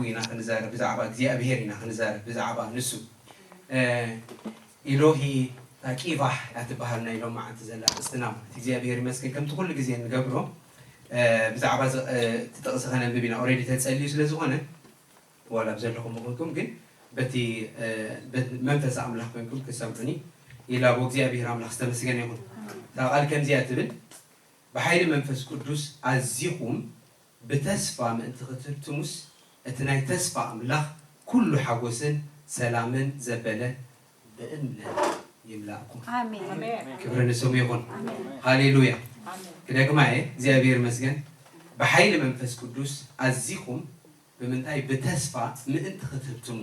ኢና ክንዛረብ፣ ብዛዕባ እግዚኣብሔር ኢና ክንዛረብ፣ ብዛዕባ ንሱ። እ፣ ኢሎሂ ታቂቫሕ እያ ትበሃል ናይ ሎማዓንቲ ዘላ ኣርእስትና ማለት። እግዚኣብሔር ይመስገን ከምቲ ኩሉ ግዜ እንገብሮ፣ እ፣ ብዛዕባ ዝ-፣ እ፣ እቲ ጥቕሲ ከነንብብ ኢና። ኦሬዲ ተጸልዩ ስለ ዝኾነ ዋላ ኣብ ዘለኹም ምኾንኩም ግን በቲ፣ እ፣ በቲ መንፈስ ኣምላኽ ኮይንኩም ክትሰምዑኒ ይላቦ። እግዚኣብሔር ኣምላኽ ዝተመስገነ ይኹን። እታ ቃል ከምዚኣ ትብል፣ ብሓይሊ መንፈስ ቅዱስ ኣዚኹም ብተስፋ ምእንቲ ክትህብትሙስ፣ እቲ ናይ ተስፋ ኣምላኽ ኩሉ ሓጎስን ሰላምን ዘበለ ብእምነት ይምላእኩም። ኣሜን። ኣሜን። ክብሪ ንስሙ ይኹን። ኣሜን። ሃሌሉያ። ኣሜን። ክደግማ እየ። እግዚኣብሔር ይመስገን። ብሓይሊ መንፈስ ቅዱስ ኣዚኹም ብምንታይ? ብተስፋ ምእንቲ ክትህብትሙ።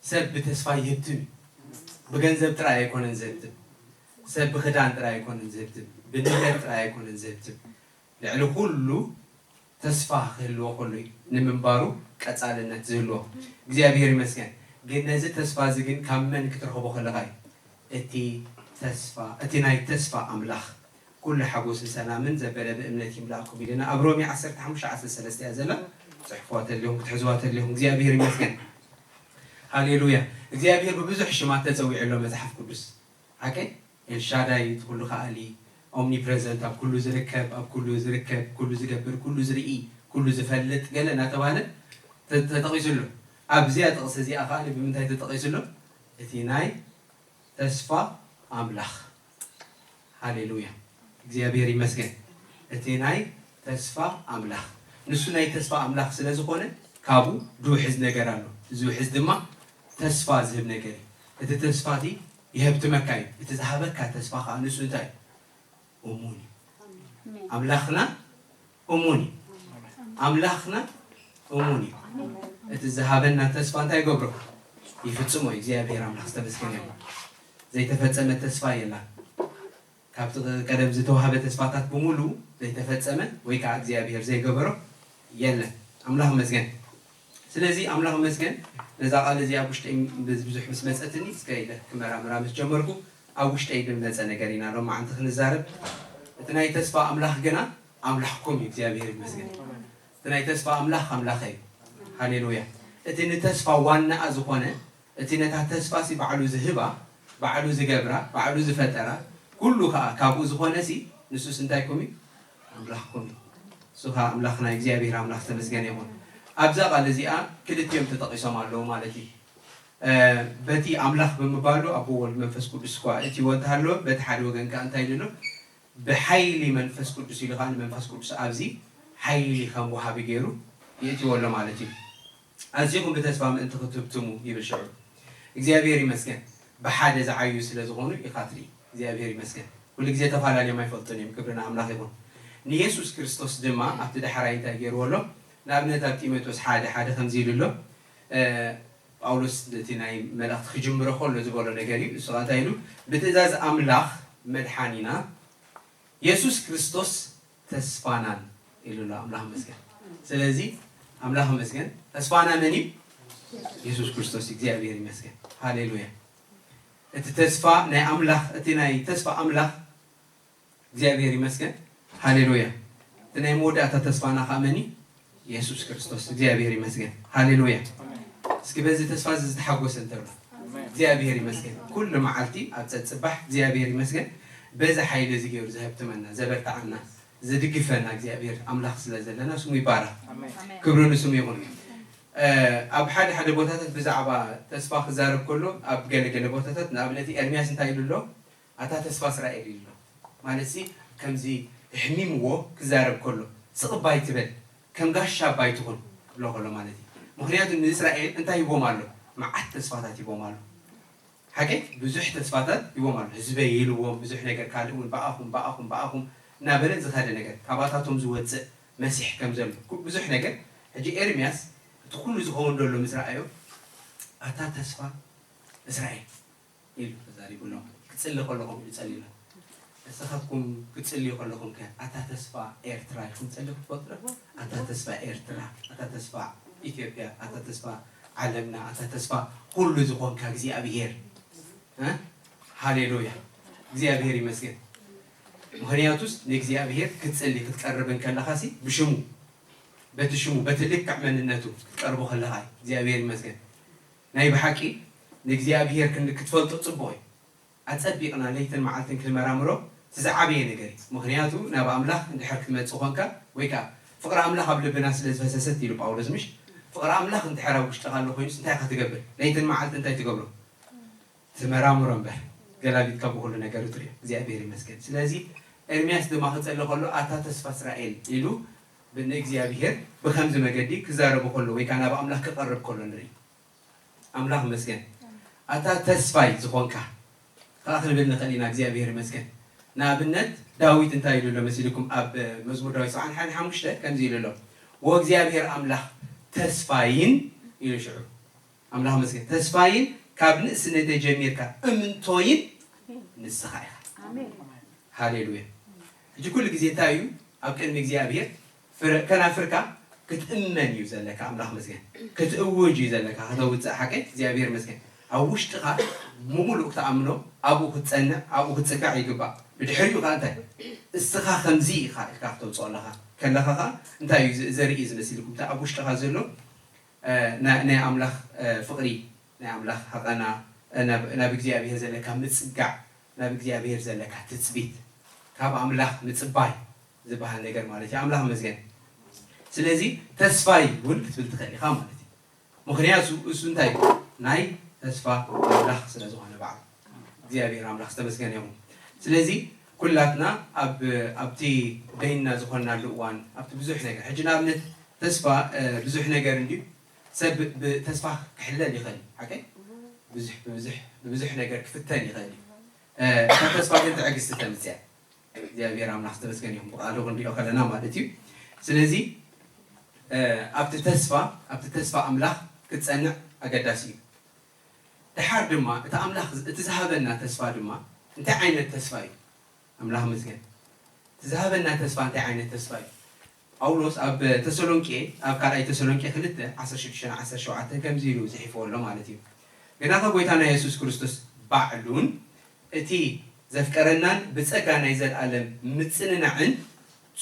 ሰብ ብተስፋ ይህብትም እዩ። ብገንዘብ ጥራይ ኣይኮነን ዝህብትም። ሰብ ብኽዳን ጥራይ ኣይኮነን ዝህብትም። ብንብረት ጥራይ ኣይኮነን ዝህብትም። ልዕሊ ኩሉ ተስፋ ክህልዎ ከሎ እዩ ንምንባሩ ቀጻልነት ዝህልዎ። እግዚኣብሔር ይመስገን። ግን ነዚ ተስፋ እዚ ግን ካብ መን ክትረኽቦ ከለኻ እዩ? እቲ ተስፋ፣ እቲ ናይ ተስፋ ኣምላኽ ኩሉ ሓጎስን ሰላምን ዘበለ ብእምነት ይምላእኩም ኢልና ኣብ ሮሜ ዓሰርተ ሓሙሽተ ዓሰርተ ሰለስተ እያ ዘላ። ጽሕፍዋ ተሊኹም ክትሕዝዋ ተሊኹም። እግዚኣብሔር ይመስገን። ሃሌሉያ። እግዚኣብሔር ብብዙሕ ሽማት ተጸዊዑ ኣሎ መጽሓፍ ቅዱስ። ሓቀይ? ኤልሻዳይ፣ እቲ ኩሉ ከኣሊ፣ ኦምኒፕሬዘንት፣ ኣብ ኩሉ ዝርከብ፣ ኣብ ኩሉ ዝርከብ፣ ኩሉ ዝገብር፣ ኩሉ ዝርኢ፣ ኩሉ ዝፈልጥ፣ ገለ እናተባህለ ተ-፣ ተጠቒሱ ኣሎ። ኣብዚኣ ጥቕሲ እዚኣ ከኣሊ ብምንታይ ተጠቒሱ ኣሎ? እቲ ናይ ተስፋ ኣምላኽ። ሃሌሉያ። እግዚኣብሔር ይመስገን። እቲ ናይ ተስፋ ኣምላኽ። ንሱ ናይ ተስፋ ኣምላኽ ስለ ዝኾነ፣ ካብኡ ዝውሕዝ ነገር ኣሎ። ዝውሕዝ ድማ ተስፋ ዝህብ ነገር እዩ። እቲ ተስፋ እቲ የህብትመካ እዩ። እቲ ዝሃበካ ተስፋ ኸዓ ንሱ እንታይ እዩ? እሙን እዩ። ኣምላኽና እሙን እዩ። ኣምላኽና እሙን እዩ። እቲ ዝሃበና ተስፋ እንታይ ይገብሮ? ይፍጽሞ እዩ። እግዚኣብሔር ኣምላኽ ዝተመስገነ ይኹን። ዘይተፈጸመ ተስፋ የላን። ካብቲ ቀደም ዝተዋህበ ተስፋታት ብምሉኡ ዘይተፈጸመ ወይ ከዓ እግዚኣብሔር ዘይገበሮ የለን። ኣምላኽ ይመስገን። ስለዚ ኣምላኽ ይመስገን፣ ነዛ ቃል እዚኣ ኣብ ውሽጠይ ብዙ-፣ ብዙሕ ምስ መጸትኒ፣ እስከ ኢለ ክመራምራ ምስ ጀመርኩ፣ ኣብ ውሽጠይ ዝመጸ ነገር ኢና ሎማዓንቲ ክንዛረብ። እቲ ናይ ተስፋ ኣምላኽ ግና ኣምላኽኩም እዩ፣ እግዚኣብሔር ይመስገን። እቲ ናይ ተስፋ ኣምላኽ ኣምላኸይ እዩ። ሃሌሉያ። እቲ ንተስፋ ዋናኣ ዝኾነ፣ እቲ ነታ ተስፋ ሲ ባዕሉ ዝህባ፣ ባዕሉ ዝገብራ፣ ባዕሉ ዝፈጠራ፣ ኩሉ ከኣ ካብኡ ዝኾነ ሲ፣ ንሱስ እንታይኩም እዩ? ኣምላኽኩም እዩ። እሱ ከኣ ኣምላኽና እግዚኣብሔር ኣምላኽ ዝተመስገነ ይኹን። ኣብዛ ቃል እዚኣ ክልቲኦም ተጠቒሶም ኣለዉ ማለት እዩ። እ፣ በቲ ኣምላኽ ብምባሉ ኣቦ፣ ወልድ፣ መንፈስ ቅዱስ እኳ እትይዎ እንተሃለወ፣ በቲ ሓደ ወገን ከኣ እንታይ ኢሉ ኣሎ? ብሓይሊ መንፈስ ቅዱስ ኢሉ ከኣ ንመንፈስ ቅዱስ ኣብዚ ሓይሊ ከም ወሃቢ ገይሩ የእትይዎ ኣሎ ማለት እዩ። ኣዚኹም ብተስፋ ምእንቲ ክትህብትሙ ይብል ሽዑ። እግዚኣብሔር ይመስገን። ብሓደ ዝዓዩ ስለ ዝኾኑ ኢኻ ትርኢ። እግዚኣብሔር ይመስገን። ኩሉ ግዜ ተፈላለዮም ኣይፈልጡን እዮም። ክብሪ ንኣምላኽ ይኹን። ንየሱስ ክርስቶስ ድማ ኣብቲ ዳሕራይ እንታይ ገይርዎ ኣሎ? ንኣብነት ኣብ ጢሞቴዎስ ሓደ ሓደ ከምዚ ኢሉ ኣሎ። እ፣ ጳውሎስ ነቲ ናይ መልእኽቲ ክጅምሮ ከሎ ዝበሎ ነገር እዩ። ንሱ ኸኣ እንታይ ኢሉ? ብትእዛዝ ኣምላኽ መድሓኒና የሱስ ክርስቶስ ተስፋናን ኢሉ ኣሎ። ኣምላኽ ይመስገን። ስለዚ ኣምላኽ ይመስገን። ተስፋና መን እዩ? የሱስ ክርስቶስ። እግዚኣብሔር ይመስገን። ሃሌሉያ። እቲ ተስፋ ናይ ኣምላኽ፣ እቲ ናይ ተስፋ ኣምላኽ እግዚኣብሔር ይመስገን። ሃሌሉያ። እቲ ናይ መወዳእታ ተስፋና ኸኣ መን እዩ? የሱስ ክርስቶስ። እግዚኣብሔር ይመስገን። ሃሌሉያ። እስኪ በዚ ተስፋ እዚ ዝተሓጎሰ እንተሎ፣ እግዚኣብሔር ይመስገን። ኩሉ መዓልቲ ኣብ ጸጽባሕ እግዚኣብሔር ይመስገን። በዚ ሓይሊ እዚ ገይሩ ዘህብትመና፣ ዘበርትዓና፣ ዝድግፈና እግዚኣብሔር ኣምላኽ ስለ ዘለና ስሙ ይባረኽ። ኣሜን። ክብሪ ንስሙ ይኹን። እ፣ ኣብ ሓደ ሓደ ቦታታት ብዛዕባ ተስፋ ክዛረብ ከሎ፣ ኣብ ገለ ገለ ቦታታት ንኣብነት ኤርምያስ እንታይ ኢሉ ኣሎ? ኣታ ተስፋ እስራኤል ኢሉ ኣሎ። ማለትሲ ከምዚ ኣሕሚምዎ ክዛረብ ከሎ፣ ስቕ እባ ኣይትበል፣ ከም ጋሻ እባ ኣይትኹን ክብሎ ከሎ ማለት እዩ። ምኽንያቱ ንእስራኤል እንታይ ሂቦም ኣሎ? መዓት ተስፋታት ሂቦም ኣሎ። ሓቂ ብዙሕ ተስፋታት ሂቦም ኣሎ። ህዝበይ ኢልዎም ብዙሕ ነገር ካልእ እውን ብኣኹም፣ ብኣኹም፣ ብኣኹም እናበለ ዝኸደ ነገር፣ ካባታቶም ዝወፅእ መሲሕ ከም ዘሎ፣ ኩ-፣ ብዙሕ ነገር። ሕጂ ኤርምያስ እቲ ኩሉ ዝኸውን ዘሎ ምስ ረኣዮ፣ ኣታ ተስፋ እስራኤል ኢሉ ተዛሪቡሎም። ክጽሊ ከለኹም ኢሉ ጸሊሎም። ንስኻትኩም ክትጽልዩ ከለኹም ከ፣ ኣታ ተስፋ ኤርትራ ኢልኩም ጸሊኹም ትፈልጡ ዶ? ኣታ ተስፋ ኤርትራ፣ ኣታ ተስፋ ኢትዮጵያ፣ ኣታ ተስፋ ዓለምና፣ ኣታ ተስፋ ኩሉ ዝኾንካ እግዚኣብሔር። እ? ሃሌሉያ። እግዚኣብሔር ይመስገን። ምኽንያቱስ ንእግዚኣብሔር ክትጽሊ ክትቀርብ እንከለኻሲ ብሽሙ በቲ ሽሙ በቲ ልክዕ መንነቱ ክትቀርቦ ከለኻ እዩ። እግዚኣብሔር ይመስገን። ናይ ብሓቂ ንእግዚኣብሔር ክንዲ ክትፈልጦ ጽቡቕ እዩ። ኣጸቢቕና ለይትን መዓልትን ክንመራምሮ እቲ ዝዓበየ ነገር እዩ። ምኽንያቱ ናብ ኣምላኽ እንድሕር ክትመጽእ ኾንካ ወይ ከኣ ፍቕሪ ኣምላኽ ኣብ ልብና ስለ ዝፈሰሰት ኢሉ ጳውሎስ ምሽ ፍቕሪ ኣምላኽ እንድሕር ኣብ ውሽጥኻ ኣሎ ኮይኑስ እንታይ ኢኻ ትገብር? ለይትን መዓልትን እንታይ ትገብሮ? ትመራምሮ እምበር ገላቢጥካ ብኹሉ ነገር ትሪኦ እግዚኣብሔር ይመስገን። ስለዚ ኤርምያስ ድማ ክጸሊ ከሎ ኣታ ተስፋ እስራኤል ኢሉ ብንእግዚኣብሔር ብኸምዚ መገዲ ክዛረቡ ከሎ ወይ ከዓ ናብ ኣምላኽ ክቐርብ ከሎ ንርኢ። ኣምላኽ ይመስገን። ኣታ ተስፋይ ዝኾንካ ከዓ ክንብል ንኽእል ኢና እግዚኣብሔር ይመስገን። ንኣብነት ዳዊት እንታይ ኢሉ ኣሎ መሲልኩም ኣብ መዝሙር ዳዊት ሰብዓን ሓደን ሓሙሽተ ከምዚ ኢሉ ኣሎ። ወእግዚኣብሔር ኣምላኽ ተስፋይን ኢሉ ሽዑ ኣምላኽ መስገን ተስፋይን ካብ ንእስነተይ ጀሚርካ እምንቶይን ንስኻ ኢኻ። ሃሌሉያ። ሕጂ ኩሉ ግዜ እንታይ እዩ ኣብ ቅድሚ እግዚኣብሔር ከናፍርካ ክትእመን እዩ ዘለካ ኣምላኽ መስገን ክትእውጅ እዩ ዘለካ ከተውፅእ ሓቀይ እግዚኣብሔር መስገን ኣብ ውሽጥኻ ምሙሉእ ክትኣምኖ ኣብኡ ክትፀንዕ ኣብኡ ክትፅጋዕ ይግባእ ብድሕሪኡ ከዓ እንታይ እስኻ ከምዚ ኢኻ ኢልካ ክተውፅኦ ኣለኻ ከለኻ ከዓ እንታይ እዩ ዘርኢ ዝመስልኩም ኣብ ውሽጥኻ ዘሎ ናይ ኣምላኽ ፍቕሪ ናይ ኣምላኽ ሃቐና ናብ እግዚኣብሔር ዘለካ ምፅጋዕ ናብ እግዚኣብሔር ዘለካ ትፅቢት ካብ ኣምላኽ ምፅባይ ዝበሃል ነገር ማለት እዩ ኣምላኽ መስገን ስለዚ ተስፋይ እውን ክትብል ትኽእል ኢኻ ማለት እዩ ምኽንያቱ እሱ እንታይ ናይ ተስፋ ኣምላኽ ስለ ዝኾነ በዓል እግዚኣብሔር ኣምላኽ ዝተመስገነ ይኹን ስለዚ ኩላትና ኣብቲ በይንና ዝኾንናሉ እዋን ኣብቲ ብዙሕ ነገር ሕጂ ንኣብነት ተስፋ ብዙሕ ነገር እንድዩ ሰብ ብተስፋ ክሕለል ይኽእል ሓቀይ ብብዙሕ ነገር ክፍተን ይኽእል እዩ እታ ተስፋ ግን ትዕግስቲ ተምፅያ እግዚኣብሔር ኣምላኽ ዝተመስገን ይኹን ብቃሉ ክንሪኦ ከለና ማለት እዩ ስለዚ ኣብቲ ተስፋ ኣብቲ ተስፋ ኣምላኽ ክትፀንዕ ኣገዳሲ እዩ ድሓር ድማ እቲ ኣምላኽ እቲ ዝሃበና ተስፋ ድማ እንታይ ዓይነት ተስፋ እዩ ኣምላኽ መስገን እቲ ዝሃበና ተስፋ እንታይ ዓይነት ተስፋ እዩ ጳውሎስ ኣብ ተሰሎንቄ ኣብ ካልኣይ ተሰሎንቄ ክልተ ዓሰርተ ሽዱሽተ ዓሰርተ ሸውዓተ ከምዚ ኢሉ ጽሒፍዎ ኣሎ ማለት እዩ። ግናኸ ጐይታና የሱስ ክርስቶስ ባዕሉን እቲ ዘፍቀረናን ብጸጋ ናይ ዘለኣለም ምጽንናዕን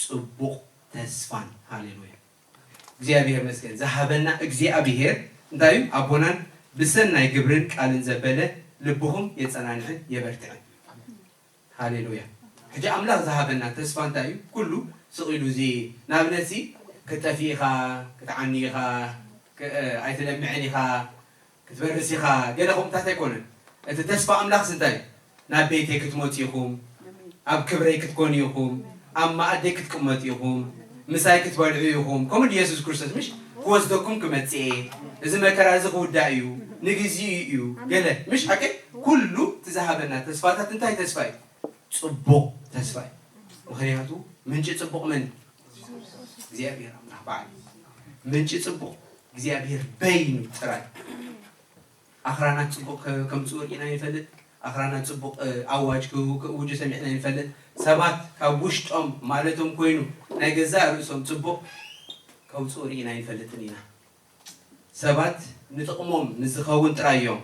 ጽቡቕ ተስፋን ሃሌሉያ እግዚኣብሔር መስገን ዝሃበና እግዚኣብሔር እንታይ እዩ ኣቦናን ብሰናይ ግብርን ቃልን ዘበለ ልብኹም የጸናንዕን የበርትዕን። ሃሌሉያ። ሕጂ ኣምላኽ ዝሃበና ተስፋ እንታይ እዩ? ኩሉ ስቕ ኢሉ እዚ ንኣብነት እዚ ክትጠፍእ ኢኻ፣ ክትዓኒ ኢኻ፣ ኣይትለምዕን ኢኻ፣ ክትበርስ ኢኻ ገለ ከምኡታት ኣይኮነን። እቲ ተስፋ ኣምላኽስ እንታይ እዩ? ናብ ቤተይ ክትመፁ ኢኹም፣ ኣብ ክብረይ ክትኮኑ ኢኹም፣ ኣብ መኣደይ ክትቅመጡ ኢኹም፣ ምሳይ ክትበልዑ ኢኹም። ከምኡ ድየሱስ ክርስቶስ ምሽ ክወስደኩም ክመፅእ እየ። እዚ መከራ እዚ ክውዳእ እዩ፣ ንግዚኡ እዩ ገለ ምሽ ሓቀይ ኩሉ እቲ ዝሃበና ተስፋታት እንታይ ተስፋ እዩ? ጽቡቕ ተስፋ እዩ። ምኽንያቱ ምንጪ ጽቡቕ መን እዩ? እግዚኣብሔር ኣምላኽ በዓል እዩ። ምንጪ ጽቡቕ እግዚኣብሔር በይኑ ጥራይ። ኣኽራናት ጽቡቕ ከምጽኡ ርኢና ይፈልጥ። ኣኽራናት ጽቡቕ ኣዋጅ ክእውጁ ሰሚዕና ይፈልጥ። ሰባት ካብ ውሽጦም ማለቶም ኮይኑ ናይ ገዛእ ርእሶም ጽቡቕ ከውጽኡ ርኢና ይፈልጥን ኢና። ሰባት ንጥቕሞም ንዝኸውን ጥራይ እዮም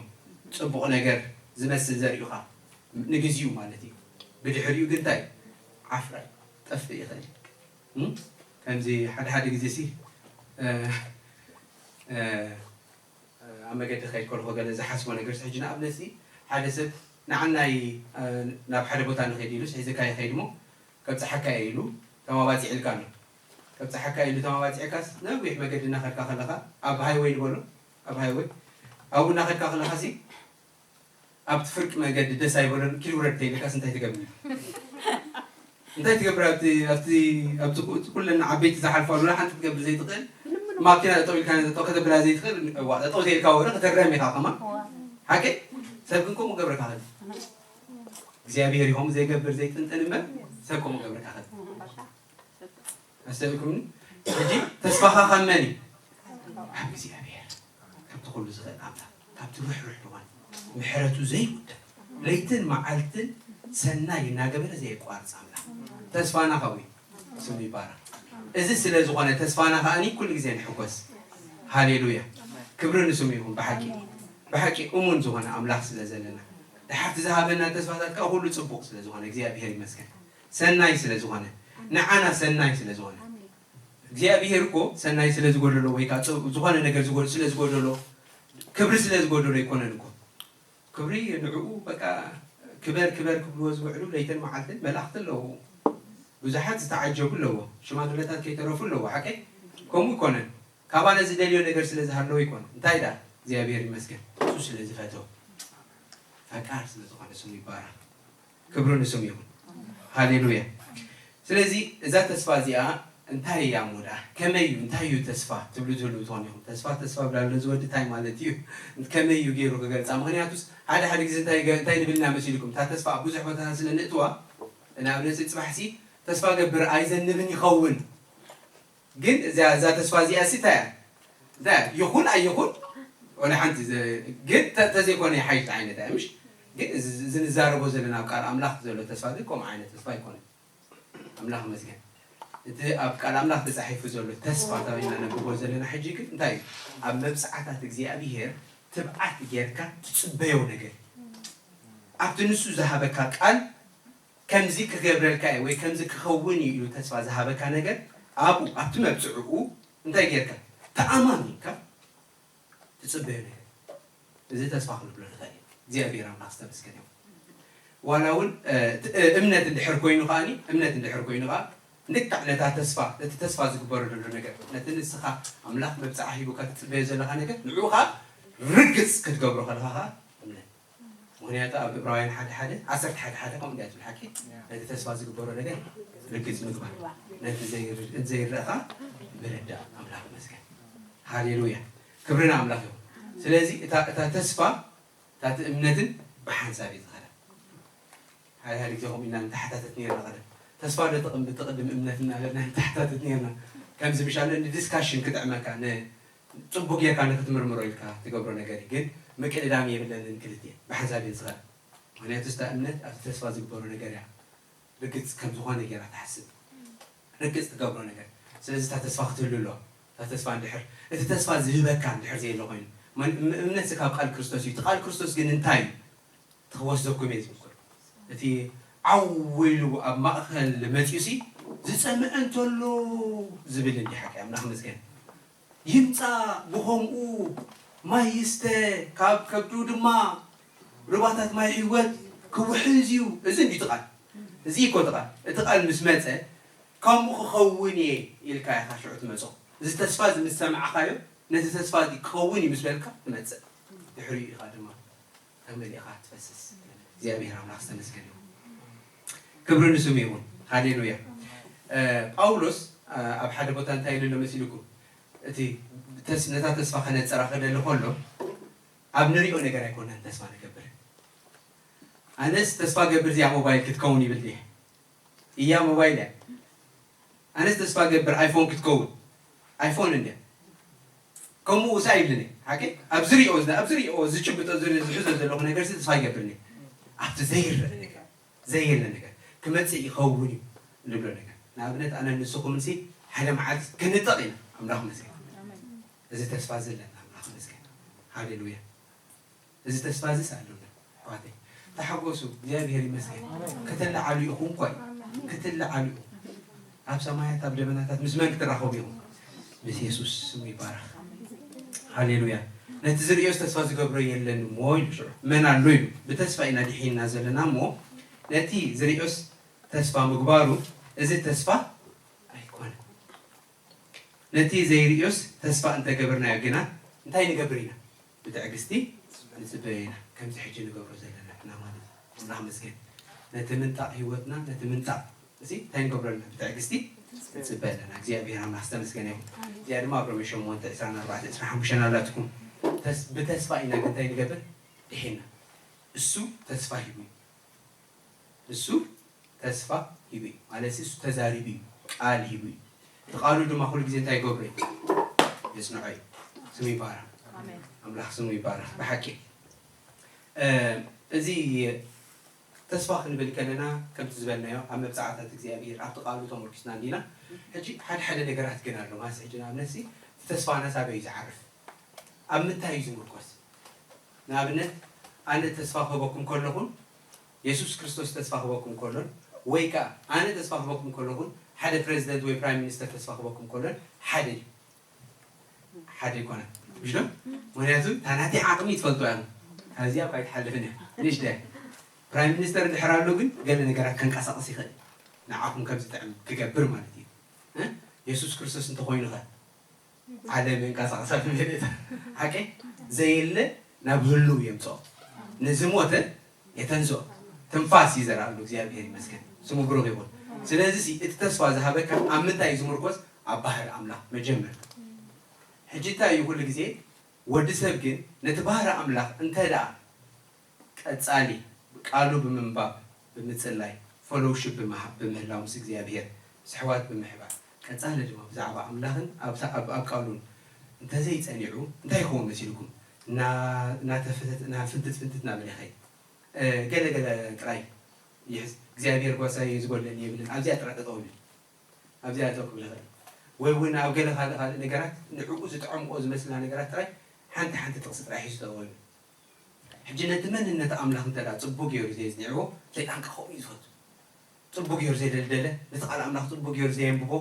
ጽቡቕ ነገር ዝመስል ዘርእዩኻ ንግዚኡ ማለት እዩ ብድሕሪኡ ግን እንታይ ዓፍራ ጠፍእ ይኽእል ከምዚ ሓደ ሓደ ግዜ ሲ ኣብ መገዲ ከይድ ከልኹ ገለ ዝሓስቦ ነገር ሕጂ ንኣብነት ሓደ ሰብ ንዓናይ ናብ ሓደ ቦታ ንኸይድ ኢሉስ ሒዝካ ይኸይድ ሞ ከብፅሓካ እየ ኢሉ ተማባፂዕ ኢልካ ኣሎ ከብፅሓካ ኢሉ ተማባፂዕካስ ነዊሕ መገዲ እናኸድካ ከለኻ ኣብ ሃይወይ ንበሎ ኣብ ሃይወይ ኣብኡ እናኸድካ ከለኻሲ ኣብቲ ፍርቂ መገዲ ደስ ኣይበሎን ኪድ ውረድ ተይልካስ እንታይ ትገብር እንታይ ትገብር ኣብቲ ኣብቲ ኣብቲ ኩለን ዓበይቲ ዝሓልፋሉ ሓንቲ ትገብር ዘይትኽእል ማኪና ጠጠው ኢልካ ጠጠው ከተብላ ዘይትኽእል ጠጠው ዘይልካ ወረ ከተረም ኢኻ ከማ ሓቂ ሰብ ግን ከምኡ ገብረካ ኸል እግዚኣብሔር ይኸም ዘይገብር ዘይጥንጥን እምበር ሰብ ከምኡ ገብረካ ኸል ኣስተውዕልኩምኒ ሕጂ ተስፋኻ ካብ መን እዩ ካብ እግዚኣብሔር ካብቲ ኩሉ ዝኽእል ኣምላኽ ካብቲ ርሕሩሕ እዋን ምሕረቱ ዘይውደብ ለይትን መዓልትን ሰናይ እናገበረ ዘየቋርፅ ኣምላኽ ተስፋና ካብኡ እዩ ስሙ ይባረኽ እዚ ስለ ዝኾነ ተስፋና ከዓኒ ኩሉ ግዜ ንሕጎስ ሃሌሉያ ክብሪ ንስሙ ይኹን ብሓቂ ብሓቂ እሙን ዝኾነ ኣምላኽ ስለ ዘለና ድሓርቲ ዝሃበና ተስፋታት ከዓ ኩሉ ፅቡቕ ስለ ዝኾነ እግዚኣብሔር ይመስገን ሰናይ ስለ ዝኾነ ንዓና ሰናይ ስለ ዝኾነ እግዚኣብሔር እኮ ሰናይ ስለ ዝጎደሎ ወይ ከዓ ጽ- ዝኾነ ነገር ዝጎ- ስለ ዝጎደሎ፣ ክብሪ ስለ ዝጎደሎ ኣይኮነን እኮ። ክብሪ ንዕኡ በቃ ክበር ክበር ክብልዎ ዝውዕሉ ለይትን መዓልትን መላእኽቲ ኣለዉ። ብዙሓት ዝተዓጀቡ ኣለዎ። ሽማግለታት ከይተረፉ ኣለዎ። ሓቀይ ከምኡ ይኮነን። ካባና ዝደልዮ ነገር ስለ ዝሃለዎ ይኮን። እንታይ ዳ እግዚኣብሔር ይመስገን፣ እሱ ስለ ዝፈተው፣ ፈቃር ስለ ዝኾነ ስሙ ይባረክ። ክብሩ ንስሙ ይኹን። ሃሌሉያ። ስለዚ እዛ ተስፋ እዚኣ እንታይ እያ እሞ ደኣ? ከመይ እዩ? እንታይ እዩ ተስፋ ትብሉ ትህልዉ ትኾኑ ኢኹም። ተስፋ ተስፋ ብላሎ ዝወዲ እንታይ ማለት እዩ? ከመይ እዩ ገይሩ ክገልጻ? ምኽንያቱስ ሓደ ሓደ ግዜ እንታይ ገ- እንታይ ንብል ኢና መሲልኩም? እታ ተስፋ ኣብ ብዙሕ ቦታታት ስለ ንእትዋ፣ ንኣብነት ጽባሕሲ ተስፋ ገብር ኣይዘንብን ይኸውን። ግን እዛ እዛ ተስፋ እዚኣ ሲ እንታይ እያ? እንታይ እያ? ይኹን ኣይኹን ወላ ሓንቲ ዘ- ግን ተ- ተዘይኮነ ይሓይሽ ዓይነት እያ ምሽ? ግን እዚ እዚ ንዛረቦ ዘለና ኣብ ቃል ኣምላኽ ዘሎ ተስፋ ግን ከምኡ ዓይነት ተስፋ ኣይኮነን። ኣምላኽ ይመስገን። እቲ ኣብ ቃል ኣምላኽ ተጻሒፉ ዘሎ ተስፋ ተባሂልና ነብቦ ዘለና ሕጂ ግን እንታይ እዩ? ኣብ መብጽዓታት እግዚኣብሔር ትብዓት ጌርካ ትጽበዮ ነገር ኣብቲ ንሱ ዝሃበካ ቃል ከምዚ ክገብረልካ እየ ወይ ከምዚ ክኸውን እዩ ኢሉ ተስፋ ዝሃበካ ነገር ኣብኡ ኣብቲ መብጽዕኡ እንታይ ጌርካ ተኣማሚንካ ትጽበዮ ነገር እዚ ተስፋ ክንብሎ ንኽእል ኢና እግዚኣብሔር ኣምላኽ ዝተመስገን ይኹን ዋላ እውን እምነት እንድሕር ኮይኑ ከዓኒ እምነት እንድሕር ኮይኑ ከዓ ልክዕ ነታ ተስፋ ነቲ ተስፋ ዝግበሮ ዘሎ ነገር ነቲ ንስኻ ኣምላኽ መብፅዓ ሂቡካ ትፅበዮ ዘለካ ነገር ንዕኡ ከዓ ርግፅ ክትገብሮ ከለካ ከዓ እምነት ምክንያቱ ኣብ ዕብራውያን ሓደ ሓደ ዓሰርተ ሓደ ሓደ ከምኡ እንዲያ ትብል ሓቂ ነቲ ተስፋ ዝግበሮ ነገር ርግፅ ምግባር ነቲ ዘይርእ- ዘይረእኻ ምርዳእ ኣምላኽ ይመስገን ሃሌሉያ ክብሪ ንኣምላኽ ይኹን ስለዚ እታ እታ ተስፋ እታ እቲ እምነትን ብሓንሳብ እዩ ዝኸዳ ሓደ ሓደ ግዜ ከምኡ ኢና ንተሓታተት ነርና ቀደም ተስፋ ዶ ተቕም ብትቕድም እምነት እናበልና ንተሓታተት ነርና ከምዚ ምሻለ ንዲስካሽን ክጥዕመካ ን- ጽቡቅ ጌርካ ንክትምርምሮ ኢልካ ትገብሮ ነገር እዩ ግን ምቅድዳም የብለንን ክልቲኤን ብሓንሳብ እየን ዝኸዳ ምክንያቱ እታ እምነት ኣብቲ ተስፋ ዝግበሮ ነገር እያ ርግጽ ከም ዝኾነ ጌራ ትሓስብ ርግጽ ትገብሮ ነገር ስለዚ እታ ተስፋ ክትህሉ ኣለዋ እታ ተስፋ እንድሕር እቲ ተስፋ ዝህበካ እንድሕር ዘየለ ኮይኑ እምነትሲ ካብ ቃል ክርስቶስ እዩ እቲ ቃል ክርስቶስ ግን እንታይ እዩ ትክወስደኩም እየ ዝብል ከሎ እቲ ዓው ኢሉ ኣብ ማእኸል መፂኡሲ ዝፀምአ እንተሎ ዝብል እንዲ ሓቂ ኣምላኽ መስገን ይምፃእ ብኸምኡ ማይ ይስተ ካብ ከብዱ ድማ ሩባታት ማይ ህይወት ክውሕዝ እዩ እዚ እንዲ ትቓል እዚ እኮ ትቓል እቲ ቃል ምስ መፀ ከምኡ ክኸውን እየ ኢልካ ኢኻ ሽዑ ትመፆ እዚ ተስፋ እዚ ምስ ሰማዕኻዮ ነቲ ተስፋ እዚ ክኸውን እዩ ምስ በልካ ትመፅእ ድሕሪኡ ኢኻ ድማ ተመሊእኻ ትፈስስ እግዚኣብሔር ኣምላኽ ዝተመስገን ይኹን ክብሪ ንስሙ ይኹን ሃሌሉያ ጳውሎስ ኣብ ሓደ ቦታ እንታይ ኢሉ ኣሎ መሲልኩም እቲ ነታ ተስፋ ከነፀራ ክደሊ ከሎ ኣብ ንሪኦ ነገር ኣይኮነን ተስፋ ንገብር ኣነስ ተስፋ ገብር እዚኣ ሞባይል ክትከውን ይብል ድየ እያ ሞባይል እያ ኣነስ ተስፋ ገብር ኣይፎን ክትከውን ኣይፎን እንድያ ከምኡ ውሳ ይብልን እየ ሓቂ ኣብ ዝሪኦ ኣብ ዝሪኦ ዝጭብጦ ዝሕዞ ዘለኹ ነገር ተስፋ ይገብር እየ ኣብቲ ዘይረአ ነገር ዘየለ ነገር ክመፅእ ይኸውን እዩ ንብሎ ነገር ንኣብነት ኣነ ንስኹም ሲ ሓደ መዓልቲ ክንጠቕ ኢና ኣምላኽ መስገን እዚ ተስፋ ዘለና ኣምላኽ መስገን ሃሌሉያ እዚ ተስፋ እዚ ኣለና ኣሕዋተይ ተሓጎሱ እግዚኣብሔር ይመስገን ክትለዓሉ ኢኹም እኳ እዩ ክትለዓሉ ኢኹም ኣብ ሰማያት ኣብ ደበናታት ምስ መን ክትራኸቡ ኢኹም ምስ የሱስ ስሙ ይባረኽ ሃሌሉያ ነቲ ዝርእዮስ ተስፋ ዝገብሮ የለን እሞ ኢሉ ሽዑ መን ኣሎ ኢሉ ብተስፋ ኢና ድሒንና ዘለና እሞ ነቲ ዝርእዮስ ተስፋ ምግባሩ እዚ ተስፋ ኣይኮነን ነቲ ዘይርእዮስ ተስፋ እንተገብርናዮ ግና እንታይ ንገብር ኢና ብትዕግስቲ ንፅበዮ ኢና ከምዚ ሕጂ ንገብሮ ዘለና ንሕና ማለት እዩ ኣምላኽ መስገን ነቲ ምንጣቕ ህይወትና ነቲ ምንጣቕ እዚ እንታይ ንገብሮ ኣለና ብትዕግስቲ ንፅበ ኣለና እግዚኣብሔር ኣምላኽ ዝተመስገነ ይኹን እዚኣ ድማ ኣብ ሮሜ ሸሞንተ ዕስራን ኣርባዕተ ዕስራን ሓሙሽተን ኣላትኩም ብተስፋ ኢና ግን እንታይ ንገብር ድሒና እሱ ተስፋ ሂቡ እዩ እሱ ተስፋ ሂቡ እዩ ማለት እሱ ተዛሪቡ እዩ ቃል ሂቡ እዩ እቲ ቃሉ ድማ ኩሉ ግዜ እንታይ ይገብሮ እዩ የፅንዖ እዩ ስሙ ይባረክ ኣምላክ ስሙ ይባረክ ብሓቂ እዚ ተስፋ ክንብል ከለና ከምቲ ዝበልናዮ ኣብ መብፃዕታት እግዚኣብሔር ኣብቲ ቃሉ ተመርኪስና እንዲና ሕጂ ሓደ ሓደ ነገራት ግን ኣሎ ማለት ሕጂ ንኣብነት ተስፋና ሳበይ እዩ ዝዓርፍ ኣብ ምንታይ እዩ ዝምርኮስ ንኣብነት ኣነ ተስፋ ክህበኩም ከለኹን የሱስ ክርስቶስ ተስፋ ክህበኩም ከሎን ወይ ከዓ ኣነ ተስፋ ክበኩም ከለኹን ሓደ ፕሬዚደንት ወይ ፕራይም ሚኒስተር ተስፋ ክበኩም ከሎን ሓደ እዩ። ሓደ ይኮነ ምሽ ዶ? ምክንያቱ እታ ናተይ ዓቕሚ ትፈልጡ እያ። ካብዚኣ እኳ ኣይትሓልፍን እያ። ንእሽተ ፕራይም ሚኒስተር እንድሕር ኣሎ ግን ገለ ነገራት ከንቀሳቕስ ይኽእል። ንዓኹም ከም ዝጥዕም ክገብር ማለት እዩ። እ? የሱስ ክርስቶስ እንተኾይኑ ኸ ዓለም የንቀሳቕሳ ብመሬት ሓቂ ዘየለ ናብ ህልው የምፅኦ። ንዝሞተ የተንስኦ። ትንፋስ ይዘራሉ። እግዚኣብሔር ይመስገን፣ ስሙ ብሩኽ ይኹን። ስለዚ ሲ እቲ ተስፋ ዝሃበካ ኣብ ምንታይ እዩ ዝምርኮዝ? ኣብ ባህሪ ኣምላኽ መጀመር። ሕጂ እንታይ እዩ ኩሉ ግዜ ወዲ ሰብ ግን ነቲ ባህሪ ኣምላኽ እንተ ደኣ ቀጻሊ ቃሉ ብምንባብ፣ ብምጽላይ፣ ፈሎውሽፕ ብምሃብ፣ ብምህላው ምስ እግዚኣብሔር ስሕዋት ብምሕባር፣ ቀጻሊ ድማ ብዛዕባ ኣምላኽን ኣብ ኣብ ኣብ ቃሉን እንተዘይጸኒዑ እንታይ ይኸውን መሲልኩም? እና እናተፈተት እና ፍንትት ፍንትት እናበለ ይኸይድ። እ፣ ገለ ገለ ጥራይ ይሕዝ። እግዚኣብሔር ጓሳይ እዩ ዝጎድለኒ የብልን። ኣብዚኣ ጥራይ ጠጠው ይብል። ኣብዚኣ ጠጠው ክብል ይኽእል። ወይ እውን ኣብ ገለ ካልእ ካልእ ነገራት ንዕኡ ዝጥዕምኦ ዝመስላ ነገራት ጥራይ ሓንቲ ሓንቲ ጥቕሲ ጥራይ ሒዙ ጠጠው ይብል። ሕጂ ነቲ መንነት ኣምላኽ እንተ ደኣ ጽቡቕ ገይሩ ዘየጽኒዕዎ፣ ሰይጣን ከ ከምኡ እዩ ዝፈቱ። ጽቡቕ ገይሩ ዘየደልደለ፣ ነቲ ቃል ኣምላኽ ጽቡቕ ገይሩ ዘየንብቦ፣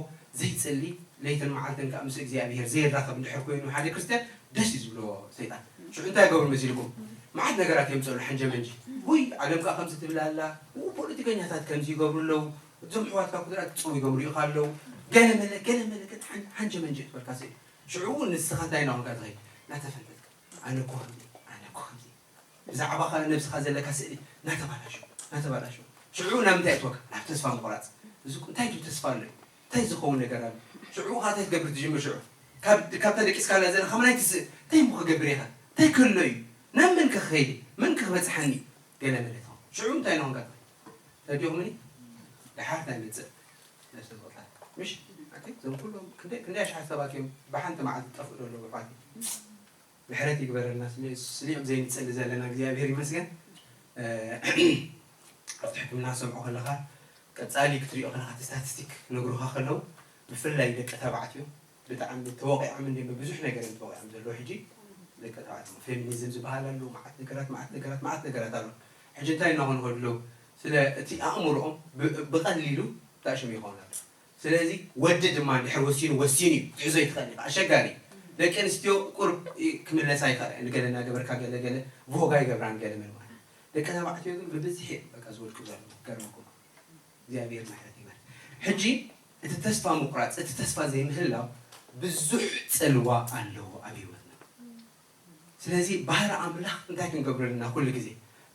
ዘይጽሊ፣ ለይትን መዓልትን ከኣ ምስ እግዚኣብሄር ዘይራኸብ እንድሕር ኮይኑ ሓደ ክርስትያን ደስ እዩ ዝብሎ ሰይጣን። ሽዑ እንታይ ይገብሩ መሲልኩም? መዓት ነገራት የምጸሉ ሓንጀመንጂ። ውይ፣ ዓለም ከኣ ከምዚ ትብል ኣላ፣ ው፣ ፖለቲከኛታት ከምዚ ይገብሩ ኣለዉ፣ እዞም ኣሕዋትካ ኩድራት ክጽው ይገብሩ ኢኻ ኣለዉ፣ ገለ መለ፣ ገለ መለ፣ ገለ ሓን-፣ ሓንጀመንጂ ትበልካ ስእሊ። ሽዑ እውን ንስኻ እንታይ እናኾንካ ትኸይድ? እናተፈንፈትካ። ኣነ እኮ ከምዚ፣ ኣነ እኮ ከምዚ። ብዛዕባኻ ነብስኻ ዘለካ ስእሊ እናተባላሸወ፣ እናተባላሸወ። ሽዑ ናብ ምንታይ የእትወካ? ናብ ተስፋ ምቑራጽ። እዚ እኮ እንታይ ድዩ ተስፋ ኣሎ? እንታይ ዝኸውን ነገር ኣሎ? ሽዑ ኸኣ እንታይ ትገብር ትጅምር? ሽዑ ካብ፣ ካብታ ደቂስካላ ዘለኻ ምናይ ትስእ? እንታይ እሞ ክገብር እየ ኸ? እንታይ ክህሎ እዩ? ናብ መን ከ ክኸይድ እየ? መን ከ ክበጽሓኒ? ገለ መለ ትኸውን። ሽዑ እንታይ ንኾንካ ትኸይድ? ተዲኹምኒ? ደሓር እንታይ ይመጽእ? ነፍሲ ምቕታል። ምሽ? ኣቲ፣ እዞም ኩሎም ክንደይ፣ ክንደይ ኣሽሓት ሰባት እዮም ብሓንቲ መዓልቲ ዝጠፍኡ ዘለዉ ኣሕዋተይ? ምሕረት ይግበረልና። ስሊ-፣ ስሊኦም ዘይንጸሊ ዘለና እግዚኣብሔር ይመስገን። እ፣ ኣብቲ ሕክምና ሰምዖ ከለኻ፣ ቀጻሊ ክትሪኦ ከለኻ፣ እቲ ስታቲስቲክ ክነግሩኻ ከለዉ፣ ብፍላይ ደቂ ተባዕትዮ ብጣዕሚ ተወቒዖም እንድዮም፣ ብብዙሕ ነገር እዮም ተወቒዖም ዘለዉ። ሕጂ ደቂ ተባዕትዮ ፌሚኒዝም ዝበሃል ኣሎ፣ መዓት ነገራት፣ መዓት ነገራት፣ መዓት ነገራት ኣሎ። ሕጂ እንታይ እናኾኑ ከለዉ፣ ስለ እቲ ኣእምሮኦም ብ-፣ ብቐሊሉ እንታይ ሽም ይኸውን ኣሎ። ስለዚ ወዲ ድማ እንድሕር ወሲኑ፣ ወሲኑ እዩ፣ ክትሕዞ ኣይትኽእል ኢኻ። ኣሸጋሪ እዩ። ደቂ ኣንስትዮ ቁሩብ ይ-፣ ክምለሳ ይኽእላ እየን። ገለ እናገበርካ ገለ ገለ ቮጋ ይገብራን ገለ መለ ማለት እዩ። ደቂ ተባዕትዮ ግን ብብዝሒ እዮም በቃ ዝወድቁ ዘለዉ። ክገርመኩም። እግዚኣብሔር ምሕረት ይበል። ሕጂ እቲ ተስፋ ምቑራጽ፣ እቲ ተስፋ ዘይምህላው ብዙሕ ጽልዋ ኣለዎ ኣብ ህይወትና። ስለዚ ባህሪ ኣምላኽ እንታይ ክንገብሮ ኣለና? ኩሉ ግዜ፣